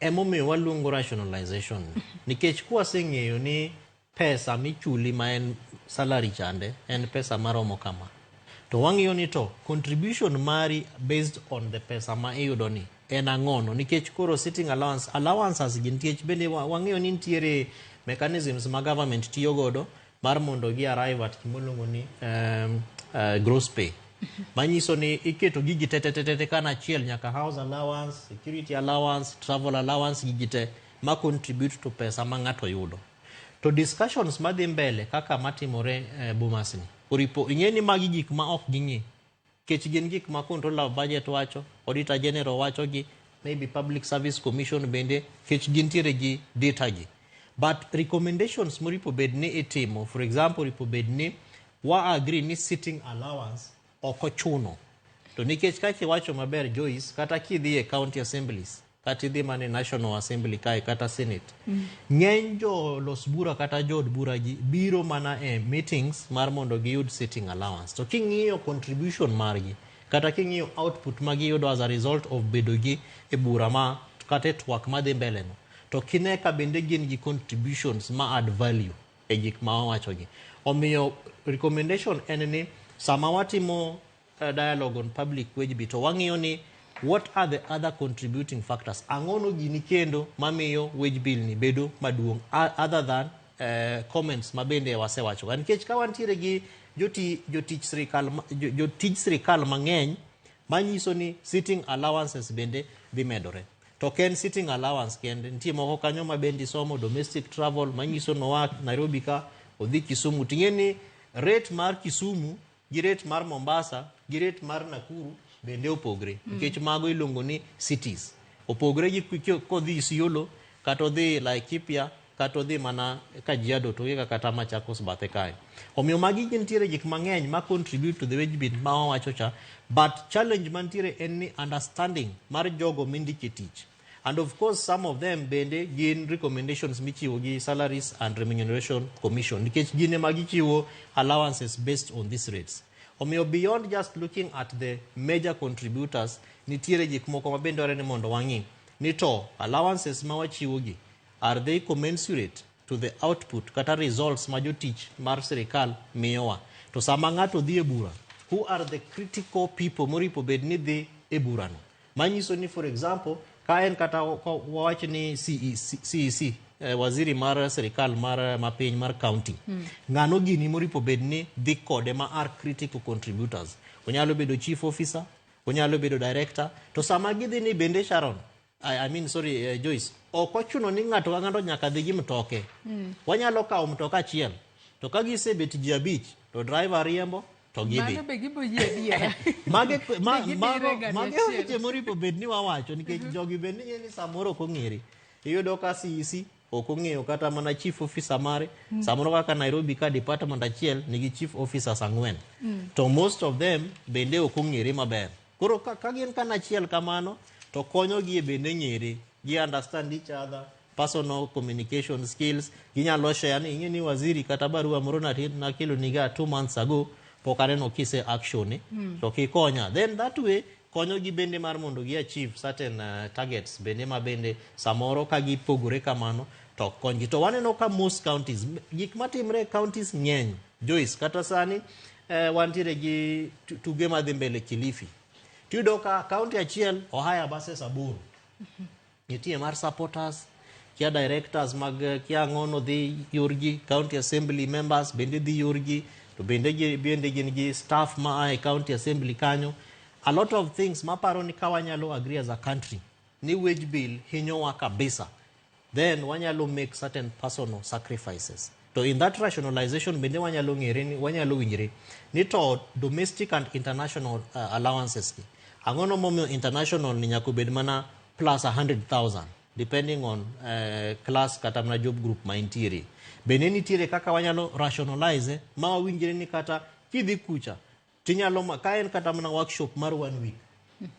Emomiyo waluongo rationalization nikech kwaseng'eyo ni pesa michuli ma en salary chande en pesa maromo kama to wang'iyo ni to contribution mari based on the pesa ma iyudo ni en ang'ono nikech koro sitting allowance allowances gi nikech bende wang'eyo ni nitiere mechanisms ma government tiyo godo mar mondo gi arrive at gima ni gross pay manyiso ni iketo gigi te te te te kanachiel nyaka house allowance, security allowance, travel allowance, gigi te ma contribute to pesa ma ng'ato yudo. To discussions madhi mbele kaka matimore Bomas ni oripo ing'e ni magi gik ma ok ging'i nikech gin gik ma controller of budget wacho, auditor general wacho gi maybe Public Service Commission bende nikech gintiere gi data gi. But recommendations moripo bed ni itimo, for example, oripo bed ni wa agree ni sitting allowance ok ochuno. To nikech kaka iwacho maber Joyce, kata kidhi e county assemblies, kata idhi mana e National Assembly kae kata Senate, ng'eny jolos bura kata jood bura gi biro mana e meetings mar mondo giyud sitting allowance. To king'iyo contribution margi, kata king'iyo output ma giyudo as a result of bedo gi e bura ma kata e twak madhi mbele no, to kine ka bende gin gi contributions ma add value e gik ma wawachogi. Omiyo recommendation en ni sama watimo dialogue on public wage bill to wang'iyo ni what are the other contributing factors, ang'ono gini kendo mamiyo wage bill ni bedo maduong' other than comments ma bende wasewacho. Nikech ka wantiere gi jotich sirikal mang'eny manyiso ni sitting allowances bende dhi medore. To ok en sitting allowance kende, nitie moko kanyo ma bende isomo domestic travel manyiso noa Nairobi ka odhi Kisumu. Ting'e ni rate mar Kisumu gi rate mar Mombasa gi rate mar Nakuru bende opogre nikech mago iluongo ni cities. Opogre gi kodhi Isiolo kata odhi Laikipia kata odhi mana Kajiado to gi kata Machakos bathe kae. Omiyo magi gintiere gik mang'eny ma contribute to the wage bill ma wawacho cha, but challenge mantiere en ni understanding mar jogo mindike tich. And of course some of them bende gin recommendations michiwo gi Salaries and Remuneration Commission nikech gin ema gichiwo allowances based on these rates. Omiyo beyond just looking at the major contributors, nitiere gik moko ma bende dwarore ni mondo wang'i ni to allowances ma wachiwo gi, are they commensurate to the output kata results ma jotich mar sirikal miyowa? To sama ng'ato dhi e bura, who are the critical people moripo bed ni dhi e burano? Manyiso ni for example, ka en kata wawach ni CEC, waziri mar sirikal mar mapiny mar county, ng'ano gini moripo bed ni dhi kode ma are critical contributors. Onyalo bedo chief officer, onyalo bedo director, to sama gidhi ni bende Sharon, I mean sorry Joyce, ok ochuno ni ng'ato ka ng'ato nyaka dhi gi mtoke. Wanyalo kawo mtoka achiel, to ka gisebet ji 5 to driver riembo to gidhi. Mano be gibo yie adiera. Mage weche moripo bed ni wawacho nikech jogi bende ng'e ni samoro ok ong'ere. Iyudo ka CEC ok ong'eyo kata mana chief officer mare. Samoro kaka Nairobi ka department achiel nigi chief officers 4. To most of them bende ok ong'ere maber. Koro ka gin kanachiel kamano to konyogi e bende ng'ere. Gi understand each other, personal communication skills. Ginyalo share ni ing'e ni waziri kata barua moro nakelo niga 2 months ago pok aneno kise action to kikonya. Then that way konyogi bende mar mondo gi achieve certain targets bende ma bende samoro ka gipogore kamano to konygi. To waneno ka most counties, gik matimre e counties ng'eny. Joyce, kata sani wantiere gi tuge madhi mbele Kilifi. Tiyudo ka county achiel ohire buses 8. Nitie mar supporters, kia directors mag kia ang'ono dhi yorgi, county assembly members bende dhi yorgi, to bende gin gi staff ma ae county assembly kanyo. A lot of things maparo ni ka wanyalo agree as a country ni wage bill hinyowa kabisa, then wanyalo make certain personal sacrifices. To in that rationalization bende wanyalo ng'ere ni wanyalo winjre ni to domestic and international allowances gi, Ang'ono momiyo international ni nyaka obed mana plus 100,000 depending on class kata mana job group ma intiere. Bende nitiere kaka wanyalo rationalize ma wawinjre ni kata kidhi kucha tinyalo ma, ka en kata mana workshop mar one week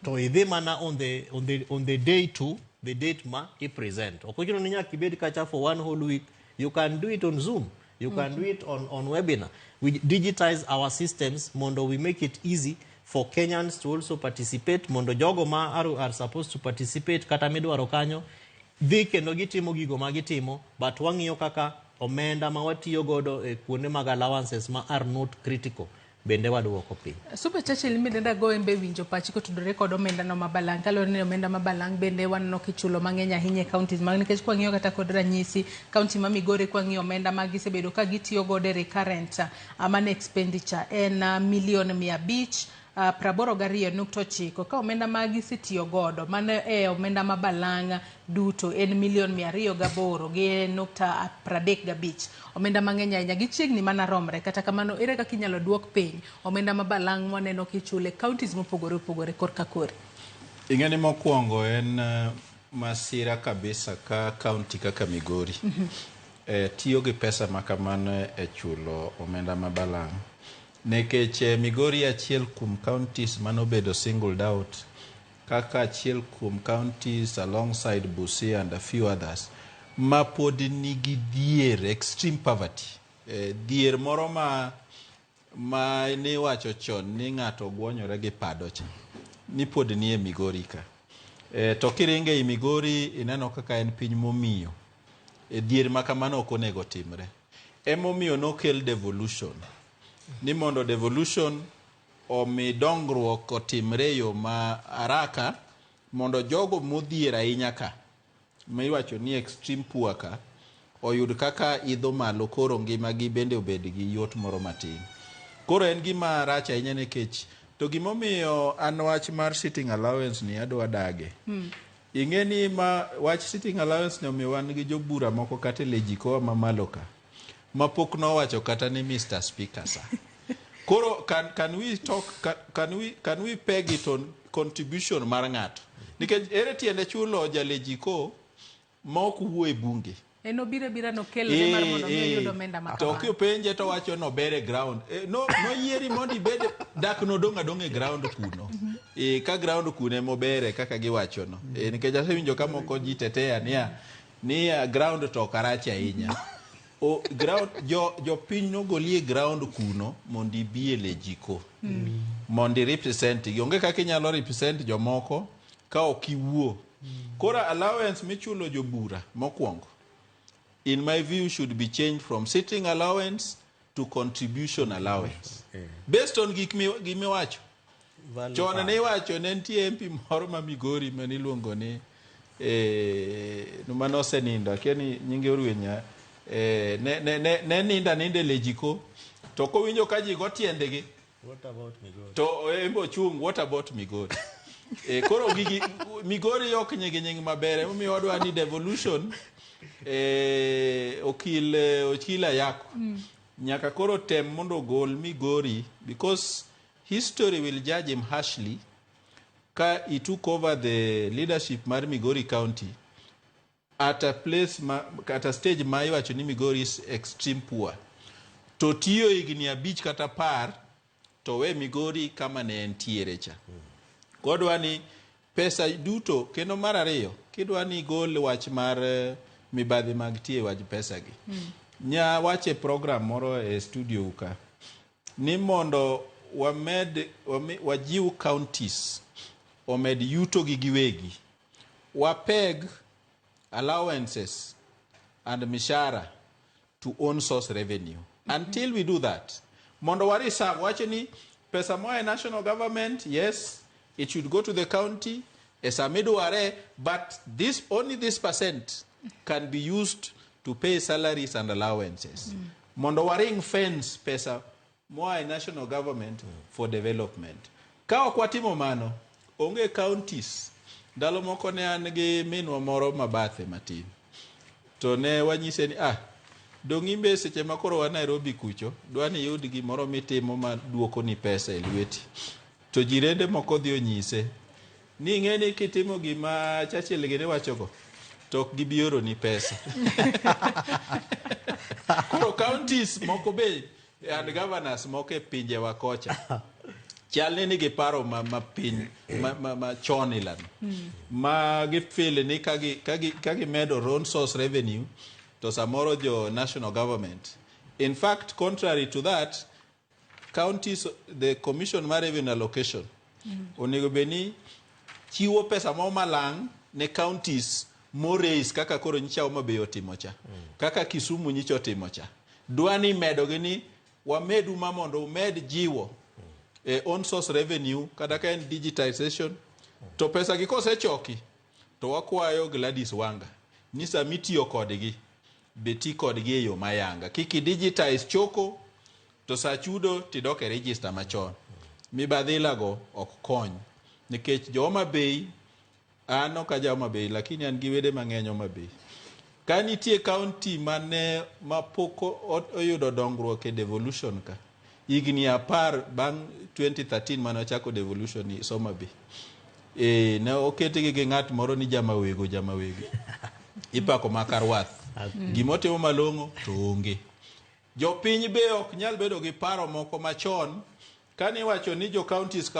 to idhi mana on the day to the date ma i present. Ok ochuno ni nyaka ibed kacha for one whole week. You can do it on Zoom, you can do it on webinar. We digitize our systems mondo we make it easy for Kenyans to also participate, mondo jogo ma are supposed to participate kata midwaro kanyo dhi kendo gitimo gigo ma gitimo, but wang'iyo kaka omenda ma watiyo godo e kuonde mag allowances ma are not critical bende waduoko piny. Super Churchill, midenda go embe winjo pachi kotudore kod omenda no mabalang', kaluwore ni omenda mabalang' bende waneno kichulo mang'eny ahinya e counties mag, nikech kwang'iyo kata kod ranyisi county ma Migori, kwang'iyo omenda ma gisebedo ka gitiyo godo e recurrent money expenditure en milion 582.9, ka omenda ma gisetiyo godo mano e omenda ma balang' duto en milion 208.35. Omenda mang'eny ahinya, gichiegni mana romre. Kata kamano, ere kaka inyalo duok piny omenda ma balang' mwaneno kichule counties mopogore opogore korka kori? Ing'e ni mokwongo en masira kabisa ka county kaka Migori tiyo gi pesa ma kamano e chulo omenda ma balang', nikech Migori achiel kuom counties manobedo singled out kaka achiel kuom counties alongside Busia and a few others ma pod nigi dhier, extreme poverty, dhier moro ma niwacho chon ni ng'ato gwonyore gi pado cha ni pod nie Migori ka. To kiringo ei Migori ineno kaka en piny momiyo e dhier ma kamano ok onego timre. Emomiyo nokel devolution ni mondo devolution omi dongruok otimre e yo ma haraka, mondo jogo modhier ahinya ka miwacho ni extreme poor ka oyud kaka idho malo, koro ngimagi bende obed gi yot moro matin. Koro en gima rach ahinya, nikech to gimomiyo an wach mar sitting allowance ni adwa dage. Ing'e ni ma wach sitting allowance ni omiyo wan gi jobura moko kata e Legicoa mamalo ka ma pok nowacho kata ni Mr. Speaker sa. Koro can we talk can we peg it on contribution mar ng'ato? Nikech ere tiende chulo jalejiko ma ok wuo e bunge? En obiro abira nokelore mar mondo mi oyud omenda ma To kamano. Kipenje to wacho nober e ground. No, noyieri mondo ibed dak nodong' adong' e ground kuno. Ka ground kuno emobere kaka giwachono. Nikech asewinjo ka moko ji tetea niya ground to ok rach ahinya. O, ground, jo, jopiny nogoli e ground kuno mondo ibi e Lejiko. Mondo i represent gi. Onge kaka inyalo represent jomoko ka ok iwuo. Koro allowance michulo jobura mokwongo, in my view, should be changed from sitting allowance to contribution allowance based on gik gimiwacho chon. Ne iwacho ne nitie MP moro ma Migori maniluongo ni mane osenindo, akia ni nyinge orwenya, ne nindo aninda e Lejiko to kowinjo ka ji go tiendgi. What about Migori? To en be ochung', what about Migori? Koro gigi Migori ok nigi nying maber, emomiyo wadwa ni devolution, okil Ayako nyaka koro tem mondo ogol Migori, because history will judge him harshly ka he took over the leadership mar Migori County at a place ma, at a stage ma iwacho ni Migori is extreme poor, to tiyo higni 5 kata 10 to we Migori kama ne entiere cha. Kodwa ni pesa duto kendo mar ariyo, kidwa ni igol wach mar mibadhi mag tiyo e wach pesa gi. Nya wache program moro e studio ka ni mondo wamed wajiw counties omed yuto gi giwegi, wapeg allowances and mishahara to own source revenue. Until we do that, mondo wa reserve, wacho ni pesa moa e national government, yes, it should go to the county e sama idware, but this only this percent can be used to pay salaries and allowances, mondo wa ring fence pesa moa e national government for development. Ka ok watimo mano, onge counties. Ndalo moko ne an gi minwa moro mabathe matin, to ne wanyise ni dong' imbe seche ma koro wa Nairobi kucho, dwa ni iyud gimoro mitimo ma duoko ni pesa e lweti. To jirende moko odhi onyise ni ing'e ni kitimo gima Churchill gini wachogo to ok gibi oroni pesa. Koro counties moko be and governors moko e pinjewa kocha chal ni nigi paro ma, ma piny ma, ma, ma chon ilano ma gifeel ni ka gi- ka gi- ka gimedo own source revenue to samoro jo national government in fact contrary to that counties the commission mar revenue allocation onego bed ni chiwo pesa moro malang' ne counties moraise kaka koro nyicha Homa Bay otimo cha kaka Kisumu nyicha otimo cha dwa ni medogi ni wamedu ma mondo umed jiwo e own source revenue kata ka en digitization to pesa gi kosechoki to wakwayo Gladys Wanga ni sama itiyo kodgi be ti kodgi e yo mayanga kik i digitize choko to sa chudo tidok e register machon mibadhi go ok kony nikech jo Homa Bay an ok aja Homa Bay lakini an gi wede mang'eny Homa Bay ka nitie county mane mapok oyudo dongruok e devolution ka higni 10 bang' 2013 mane ochako devolution ni Homa Bay e, ne oketgi gi ng'at moro ni jamawego jamawego ipako maka rwath gimotimo malong'o to onge jopiny be ok nyal bedo gi paro moko machon kane iwacho ni jo counties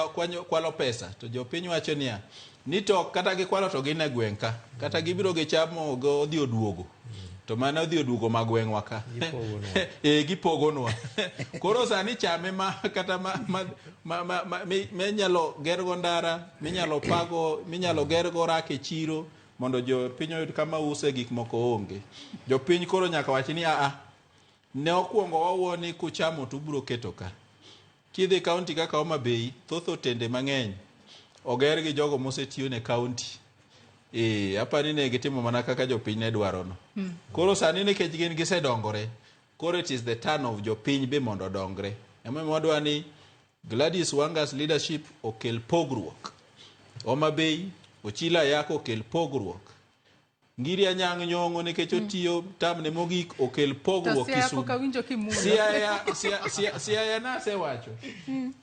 kwalo pesa to jopiny wacho niya ni to kata gikwalo to gin e gweng' ka kata gibiro gichamo go odhi oduogo to mano odhi oduogo ma gweng'wa ka e gipogonwa koro sani chame ma kata ma, ma, ma, ma, ma, minyalo gergo ndara minyalo pago minyalo gergo rak e chiro mondo jopiny oyud kama use gik moko onge jopiny koro nyaka wach ni aa ne okwongo wawuo ni kuchamo to ubiro keto ka kidhi county kaka Homa Bay thoth otende mang'eny oger gi jogo mosetiyo ne county e apani ne gitimo mana kaka jopiny ne dwaro no koro sani nikech gin gisedongore koro it is the turn of jopiny be mondo odongre emomiyo wadwa ni Gladys Wanga's leadership okel pogruok Homa Bay Ochilo Ayako okel pogruok Ngiri Anyang' Nyong'o nikech otiyo tamne mogik okel To pogruok Siaya Kisumu pok awinjo kimulo. Siaya Siaya Siaya nasewacho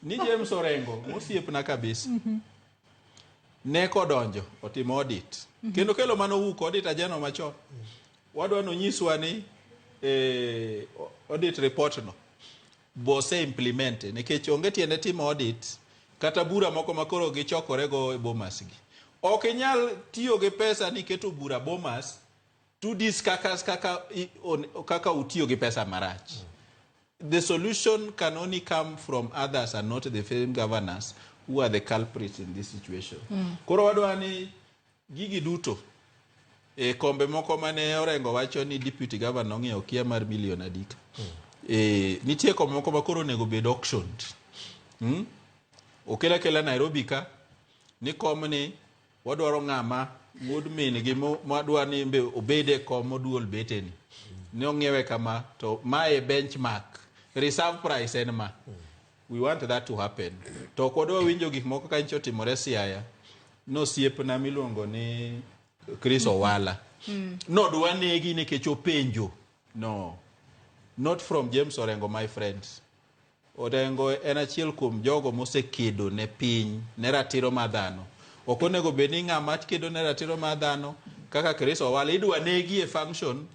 ni James Orengo mosiepna kabisa ne kodonjo otimo audit kendo kelo mano wuok audit ajeno machon wadwa nonyiswa ni audit report no bose implement nikech onge tiende timo audit kata bura moko ma koro gichokore go e Bomas gi ok inyal tiyo gi pesa ni keto bura Bomas to dis kaka kaka kaka utiyo gi pesa marach the solution can only come from others and not the same governors who are the culprits in this situation. Koro wadwa ni gigi duto e kombe moko mane Orengo wacho ni deputy governor ong'iewo kia mar milion adika. Nitie kombe moko ma koro onego bed auctioned. Okel akela Nairobi ka ni komni wadwaro ng'ama wuod min gi madwa ni be obed e kom moduol beteni. Ne ong'iewe kama to mae benchmark reserve price en ma. We want that to happen. To ok wadwa winjo gik moko ka nyicha otimore Siaya. Nosiepna miluongo ni Chris Owala. Nodwa negi nikech openjo. No. Not from James Orengo my friend. Orengo en achiel kuom jogo mosekedo ne piny, ne ratiro mar dhano. Ok onego bed ni ng'ama kedo ne ratiro mar dhano kaka Chris Owala idwa negi e function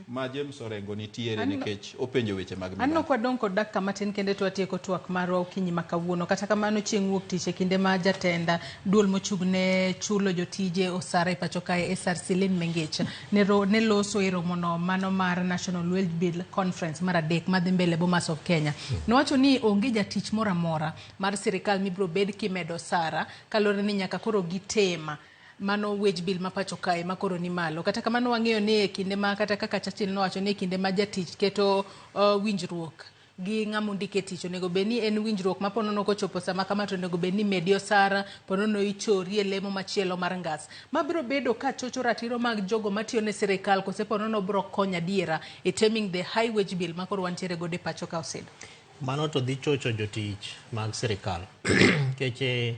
ma James Orengo nitiere nikech openjo weche mag Anno mibadhi. kwadong' kod dakika matin kende to watieko twak marwa okinyi ma kawuono. Kata kamano chieng' wuok tich e kinde ma jatend duol mochung' ne chulo jotije osara e pacho kae SRC Lynn Mengich ne loso e romono mano mar National Wage Bill Conference mar adek madhi mbele Bomas of Kenya. Nowacho ni onge jatich moro amora mar sirikal mibiro bed kimedo osara kaluwore ni nyaka koro gitema mano wage bill ma pacho kae ma koro ni malo. Kata kamano wang'eyo ni e kinde ma kata kaka Churchill nowacho ni e kinde ma jatich keto winjruok gi ng'ama ondike tich onego bed ni en winjruok ma ponono kochopo sama kama to onego bed ni medi osara ponono ichori e lemo machielo mar ngas. Ma biro bedo ka chocho ratiro mag jogo matiyo ne sirikal kose ponono biro konyo adiera e taming the high wage bill ma koro wantiere godo e pacho ka Osedo. Mano to dhi chocho jotich mag sirikal. Nikech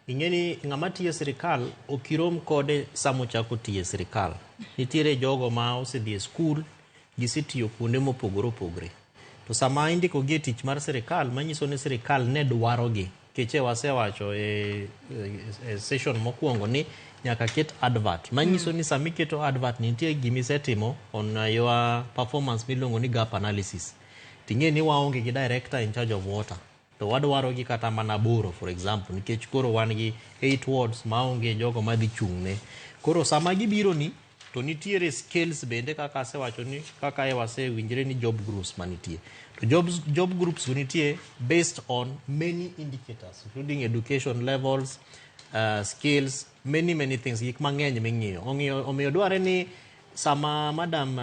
ing'e ni ng'ama tiyo e sirikal ok irom kode sama ochako tiyo e sirikal. Nitiere jogo ma osedhi e skul, gisetiyo kuonde mopogore opogore. To sama indiko gi e tich mar sirikal, manyiso ni sirikal ne dwaro gi. Keche wasewacho e session mokwongo ni nyaka ket advert. Manyiso ni sama iketo advert nitie gimisetimo on your performance miluongo ni gap analysis. Ting'e ni waonge gi director in charge of water. To wadwaro gi kata mana 8 for example, nikech koro wan gi 8 wards maonge jogo madhi chung'ne. Koro sama gibiro ni to nitiere scales bende kaka asewacho ni kaka e wasewinjre ni job groups manitie. To job groups go nitie based on many indicators including education levels, skills, many things, gik mang'eny ming'iyo. Omiyo dware ni sama madam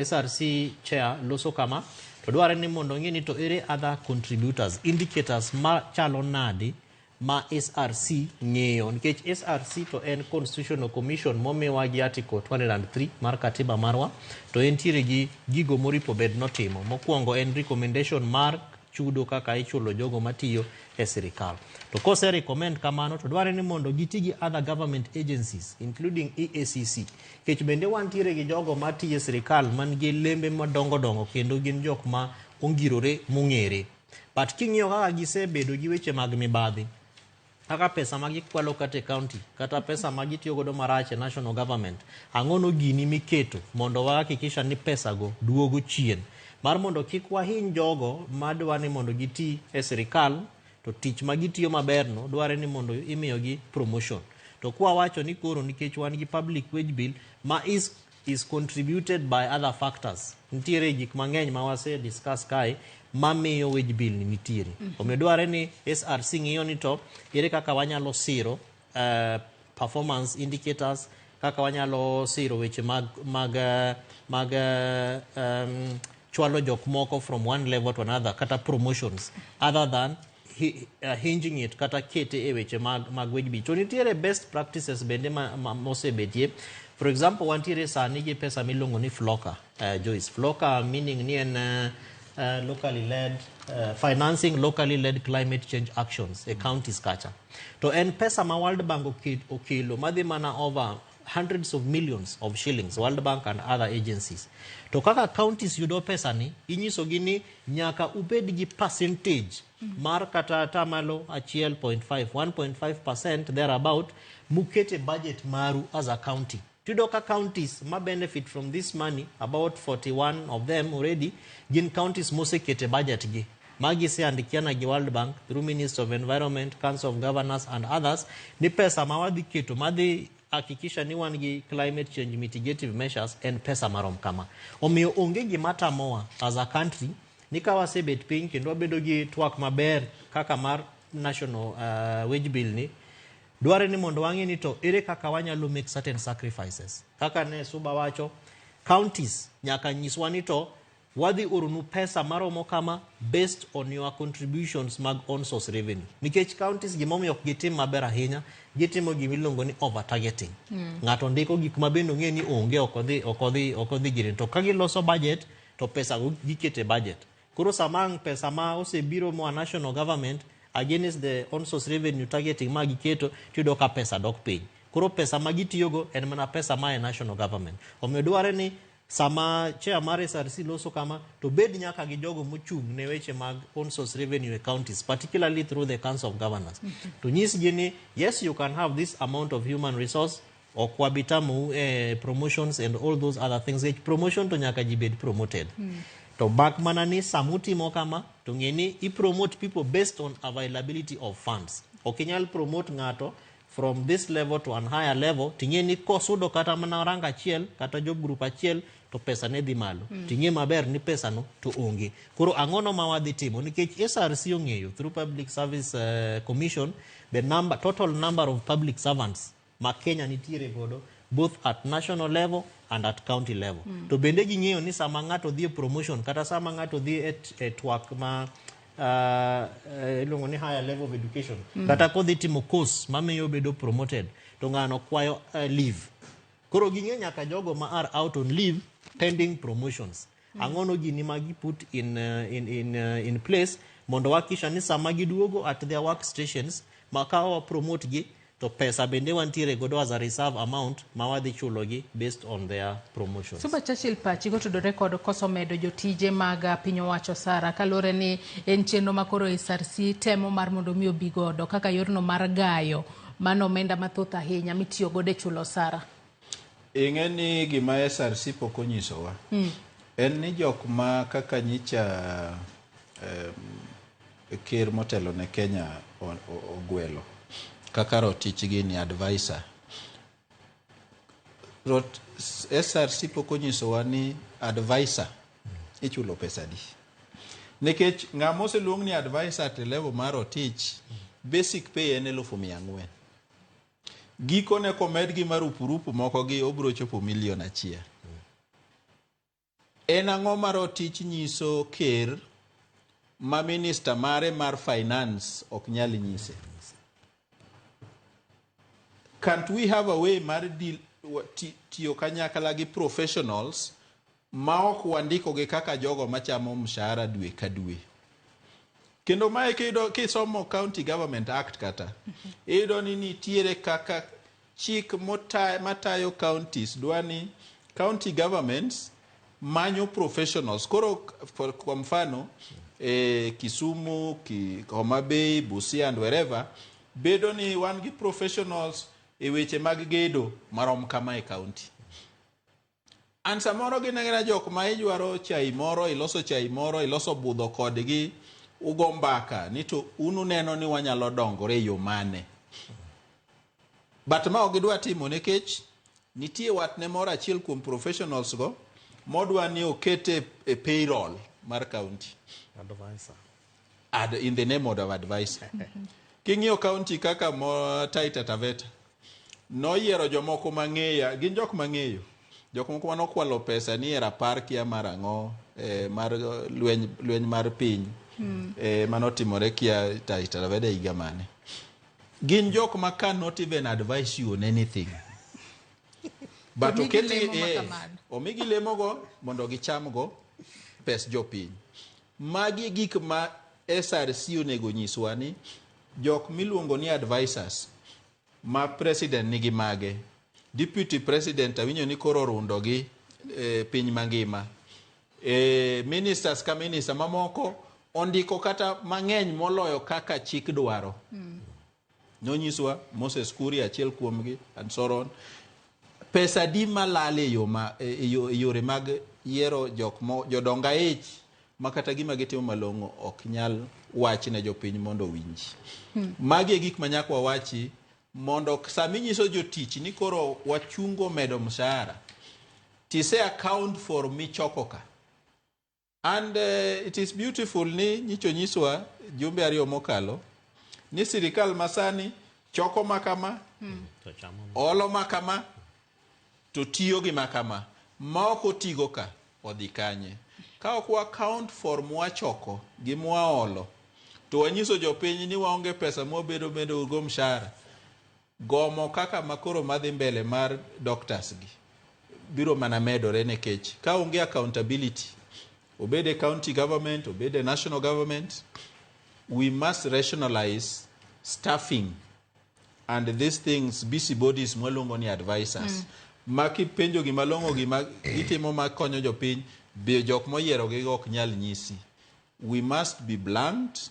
SRC chair loso kama, to dware ni mondo ong'e ni to ere other contributors, indicators ma chalo nadi ma SRC ng'iyo. Nikech SRC to en constitutional commission momiwa gi article 203 mar katiba marwa, to entiere gi gigo moripo bed notimo. Mokwongo en recommendation mar chudo kaka ichulo jogo matiyo e sirikal. To kose recommend kamano to dware ni mondo giti gi other government agencies including EACC. Nikech bende wantiere gi jogo matiyo e sirikal man gi lembe madongo dongo kendo gin jok ma ongirore mong'ere. But king'iyo kaka gisebedo gi weche mag mibadhi, kaka pesa ma gikwalo kata e county, kata pesa ma gitiyo godo marach e national government, ang'ono gini miketo mondo wahakikisha ni pesa go duogo chien. Mar mondo kik wahiny jogo madwa ni mondo giti e sirikal, to tich ma gitiyo maber no dware ni mondo imiyogi promotion. To kwa wacho ni koro nikech wan gi public wage bill ma is contributed by other factors. Nitiere gik mang'eny ma wase discuss kae mamiyo wage bill ni nitiere. Omiyo dware ni SRC ng'iyo ni to ere kaka wanyalo siro performance indicators, kaka wanyalo siro weche mag chwalo jok moko from one level to another, kata promotions, other than hinging it kata kete e weche mag wage bill. To nitiere best practices bende mosebetie. For example, wantiere sani gi pesa miluongo ni FLOCA, Joyce. FLOCA meaning ni en locally led, financing locally led climate change actions e counties kacha. To en pesa ma World Bank okelo madhi mana over hundreds of millions of shillings, World Bank and other agencies. To kaka counties yudo pesa ni, inyiso gi ni nyaka ubed gi percentage mar kata tamalo 1.5, 1.5% thereabout mukete budget maru as a county. Tiyudo ka counties ma benefit from this money, about 41 of them already, gin counties mosekete budget gi. Magi seandikiana gi World Bank through Ministry of Environment, Council of Governors and others, ni pesa ma wadhi keto, madhi hakikisha ni wan gi climate change mitigative measures en pesa marom kama. Omiyo onge gima tamowa as a country, ni ka wasebet piny kendo wabedo gi twak maber kaka mar national wage bill ni, dware ni mondo wang'e ni to ere kaka wanyalo make certain sacrifices. Kaka ne Suba wacho, counties nyaka nyiswa ni to wadhi oronu pesa maromo kama based on your contributions mag on source revenue. Nikech counties gimomiyo ok gitim maber ahinya, gitimo gimiluongo ni over targeting. Ng'ato ndiko gik ma bende ong'e ni onge, ok odhi gire. To ka giloso budget, to pesa go gikete budget. Koro sama ang' pesa ma osebiro moa national government against the on source revenue targeting ma giketo, tiyudo ka pesa dok piny. Koro pesa ma gitiyogo en mana pesa ma e national government. Omiyo dware ni sama chair mar SRC loso kama, to bed nyaka gi jogo mochung' ne weche mag on source revenue e counties, particularly through the Council of Governors. To nyisgi ni, yes, you can have this amount of human resource, ok wabitamou promotions and all those other things. Nikech promotion to nyaka ji bed promoted. To bak mana ni samutimo kama, to ng'e ni i promote people based on availability of funds. Ok inyal promote ng'ato from this level to an higher level, ting'e ni kosudo kata mana rank achiel, kata job group achiel, to pesa ne dhi malo. Ting'e maber ni pesa no to onge. Koro ang'ono ma wadhi timo? Nikech SRC ong'eyo through Public Service Commission, the number, total number of public servants ma Kenya nitiere godo, both at national level and at county level. To bende ging'eyo ni sama ng'ato dhi e promotion, kata sama ng'ato dhi e twak ma iluongo ni higher level of education, kata kodhi timo course mamiyo obedo promoted, to ng'ano kwayo leave. Koro ging'e nyaka jogo ma are out on leave pending promotions. Ang'ono gini ma gi put in place mondo wakisha ni sama giduogo at their work stations, ma ka wa promote gi, To pesa bende wantiere godo as a reserve amount ma wadhi chulogi based on their promotions. Suba Churchill, pachi kotudore kod koso medo jotije mag piny owacho osara kaluwore ni en chenro ma koro SRC temo mar mondo mi obi godo kaka yorno mar gayo mano omenda mathoth ahinya mitiyo godo e chulo osara. Ing'e ni gima SRC pok onyisowa en ni jok ma kaka nyicha ker motelo ne Kenya ogwelo kaka rotichgi ni advisor. SRC pok onyisowa ni advisor ichulo pesa adi. Nikech ng'ama oseluong ni advisor at level mar rotich, basic pay en 400,000. Gikone komed gi marupurupu moko gi obiro chopo 1,000,000. En ang'o ma rotich nyiso ker ma minister mare mar finance ok nyal nyise? Can't we have a way mar deal, tiyo kanyakla gi professionals ma ok wandikogi kaka jogo machamo mshahara dwe ka dwe? Kendo mae kisomo County Government Act kata, iyudo ni nitiere kaka chik matayo counties dwa ni county governments manyo professionals. Koro kwa mfano, Kisumu, Homa Bay, Busia and wherever, bedo ni wan gi professionals e weche mag gedo marom kama e county. And samoro gin agina jok ma idwaro chai moro, iloso chai moro, iloso budho kodgi, ugo mbaka ni to un uneno ni wanyalo dongore e yo mane. But ma ok gidwa timo nikech nitie watne moro achiel kuom professionals go modwa ni okete e payroll mar county. Advisor. In the name of advisor. King'iyo county kaka Taita Taveta, noyiero jomoko mang'eya, gin jok mang'eyo. Jok moko manokwalo pesa ni e rapar kia mar ang'o, mar lweny mar piny, manotimore kia Taita Taveta higa mane. Gin jok ma cannot even advise you on anything. But Omigi oketi, lemo ma kamano. Omigi lemogo mondo gichamgo pes jopiny. Magi gik ma SRC onego nyiswa ni jok miluongo ni advisors ma president nigi mage, deputy president awinjo ni koro orundo gi piny mangima, ministers ka minister mamoko ondiko kata mang'eny moloyo kaka chik dwaro. Nonyiswa Moses Kuria achiel kuomgi and so on. Pesa di malal e yo ma, e yore mag yiero jok mo, jodong aich ma kata gima gitimo malong'o ok nyal wach ne jopiny mondo owinji. Magi e gik ma nyaka wawachi mondo sama inyiso jotich ni koro wachungo medo mshahara, tise account for michoko ka. And it is beautiful ni nyicho nyiswa jumbe ariyo mokalo ni sirikal masani choko makama, olo makama, to tiyo gi makama. Ma ok otigo ka odhi kanye? Ka ok wa account for mwachoko gi mwaolo, to wanyiso jopiny ni waonge pesa mwabedo bedo go mshahara. Gomo kaka makoro madhi mbele mar doctors gi biro mana medore nikech ka onge accountability, obed e county government, obed e national government, we must rationalize staffing and these things, busybodies mwaluongo ni advisors. Ma kipenjo gima long'o gima gitimo ma konyo jopiny, be jok moyiero gi ok nyal nyisi. We must be blunt.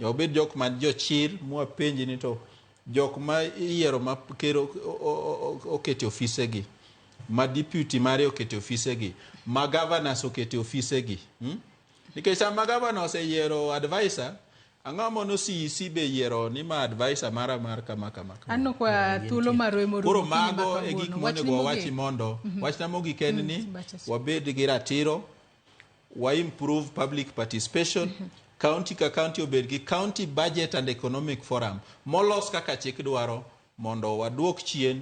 Obed jok ma jochir mwapenji ni to jok ma iyiero ma ker okete ofisegi, ma deputy mare okete ofisegi, ma governors okete ofisegi. Nikech sama governor oseyiero advisor, ang'o mono CEC be yiero ni ma advisor mara mar kama kama kama. Anno kwa thuolo marwa ema orumo Koro okinyi ma mago e gik kawuono. monego Wachni wawachi mogik. mondo wachna mogik en ni Bacha. wabed gi ratiro, wa improve public participation, county ka county obed gi county budget and economic forum molos kaka chik dwaro mondo waduok chien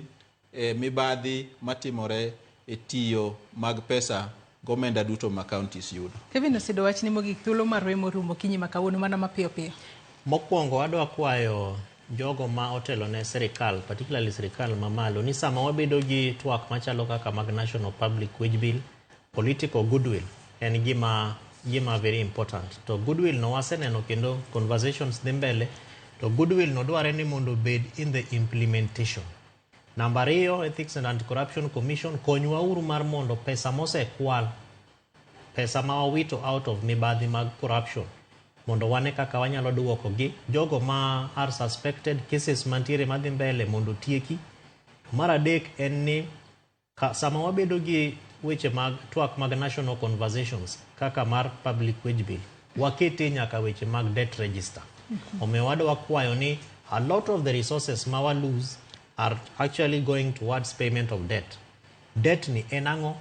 mibadhi matimore e tiyo mag pesa gomenda duto ma counties yudo. Kevin Osido, wachni mogik, thuolo marwa ema orumo okinyi ma kawuono mana mapiyo piyo. Mokwongo adwa kwayo jogo ma otelo ne sirikal, particularly sirikal mamalo, ni sama wabedo gi twak machalo kaka mag National Public Wage Bill, political goodwill en gima very important. To goodwill no waseneno kendo conversations dhi mbele, To goodwill no dware ni mondo obed in the implementation. Namba 2, Ethics and Anti-Corruption Commission, konywa uru mar mondo pesa mosekwal, pesa ma wawito out of mibadhi mag corruption, mondo wane kaka wanyalo duoko gi jogo ma are suspected cases mantiere madhi mbele mondo tieki. Mar adek en ni sama wabedo gi weche mag twak mag national conversations kaka mar public wage bill, wakete nyaka weche mag debt register. Omiyo wadwa kwayo ni a lot of the resources ma wa lose are actually going towards payment of debt. Debt ni en ang'o?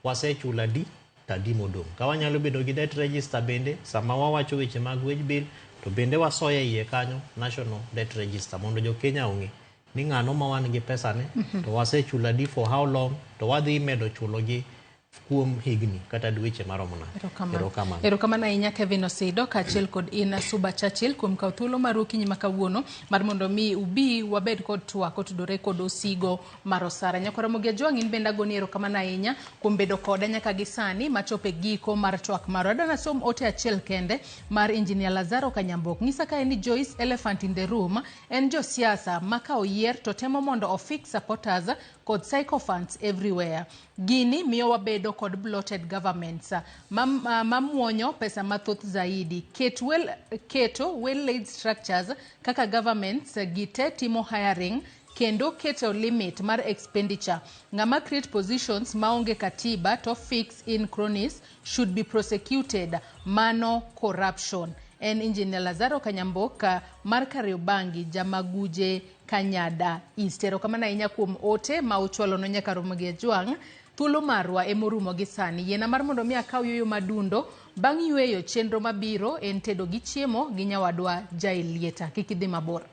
Wasechulo adi to adi modong'. Ka wanyalo bedo gi debt register bende, sama wawacho weche mag wage bill, to bende wasoyo e iye kanyo national debt register mondo jo Kenya ong'e ni ng'ano ma wan gi pesane, to wasechulo adi for how long, to wadhi medo chulo gi kuom higni kata dweche maromo nade. Erokamano. Erokamano ahinya Kevin Osido kaachiel kod Ina Suba Churchill kuom kawo thuolo mar okinyi ma kawuono mar mondo mi ubi wabed kod twak kotudore kod osigo mar osara. Nyakwar Ramogi Ajwang' in bende agoni erokamano ahinya kuom bedo koda nyaka gi sani machopo e giko mar twak marwa. Adwa nasom ote achiel kende mar Engineer Lazaro Kanyambok. Ng'isa kae ni Joyce Elephant in the room en josiasa ma ka oyier to temo mondo ofix supporters kod sycophants everywhere. Gini miyo wabedo kod bloated governments mamuonyo pesa mathoth zaidi. Keto well laid structures kaka governments gite timo hiring kendo keto limit mar expenditure. Ng'ama create positions maonge katiba to fix in cronies should be prosecuted. Mano corruption. En Engineer Lazaro Kanyamboka mar Kariobangi, Jamaguje, Kanyada East. Erokamano ahinya kuom ote ma uchwalo no nyaka Ramogi Ajwang'. Thuolo marwa emorumo gi sani. Yiena mar mondo mi akaw yueyo madundo bang' yueyo chenro mabiro en tedo gi chiemo gi nyawadwa Jailieta. Kik idhi mabor.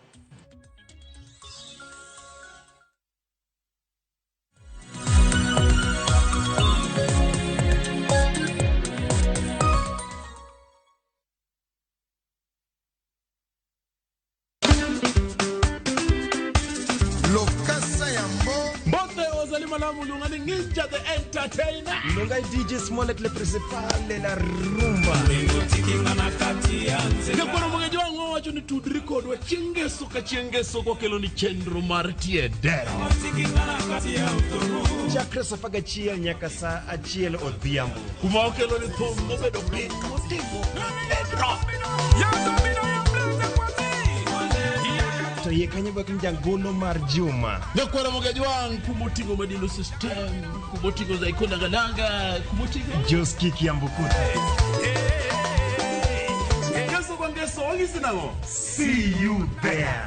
Malamu Lunga Ninja the Entertainer. Lunga DJ Smollett le principal la rumba. Nyakwaro Ramogi Ajwang' wacho ni tudri kodwa chieng' ngeso ka chieng' ngeso kokelo ni chenro mar tie dero. Chakre saa 11 nyaka saa 1 odhiambo. Kuma okelo ni thum mobedo piny motimo pedro. To yie kanyo bak njangolo mar Juma. Nyakwaro Ramogi Ajwang' kumoting'o Madilo System, kumoting'o Zaiko Nangananga, kumoting'o Joski Kiambukuta. Ngeso kwa ngeso, wang'isi nang'o? See you there.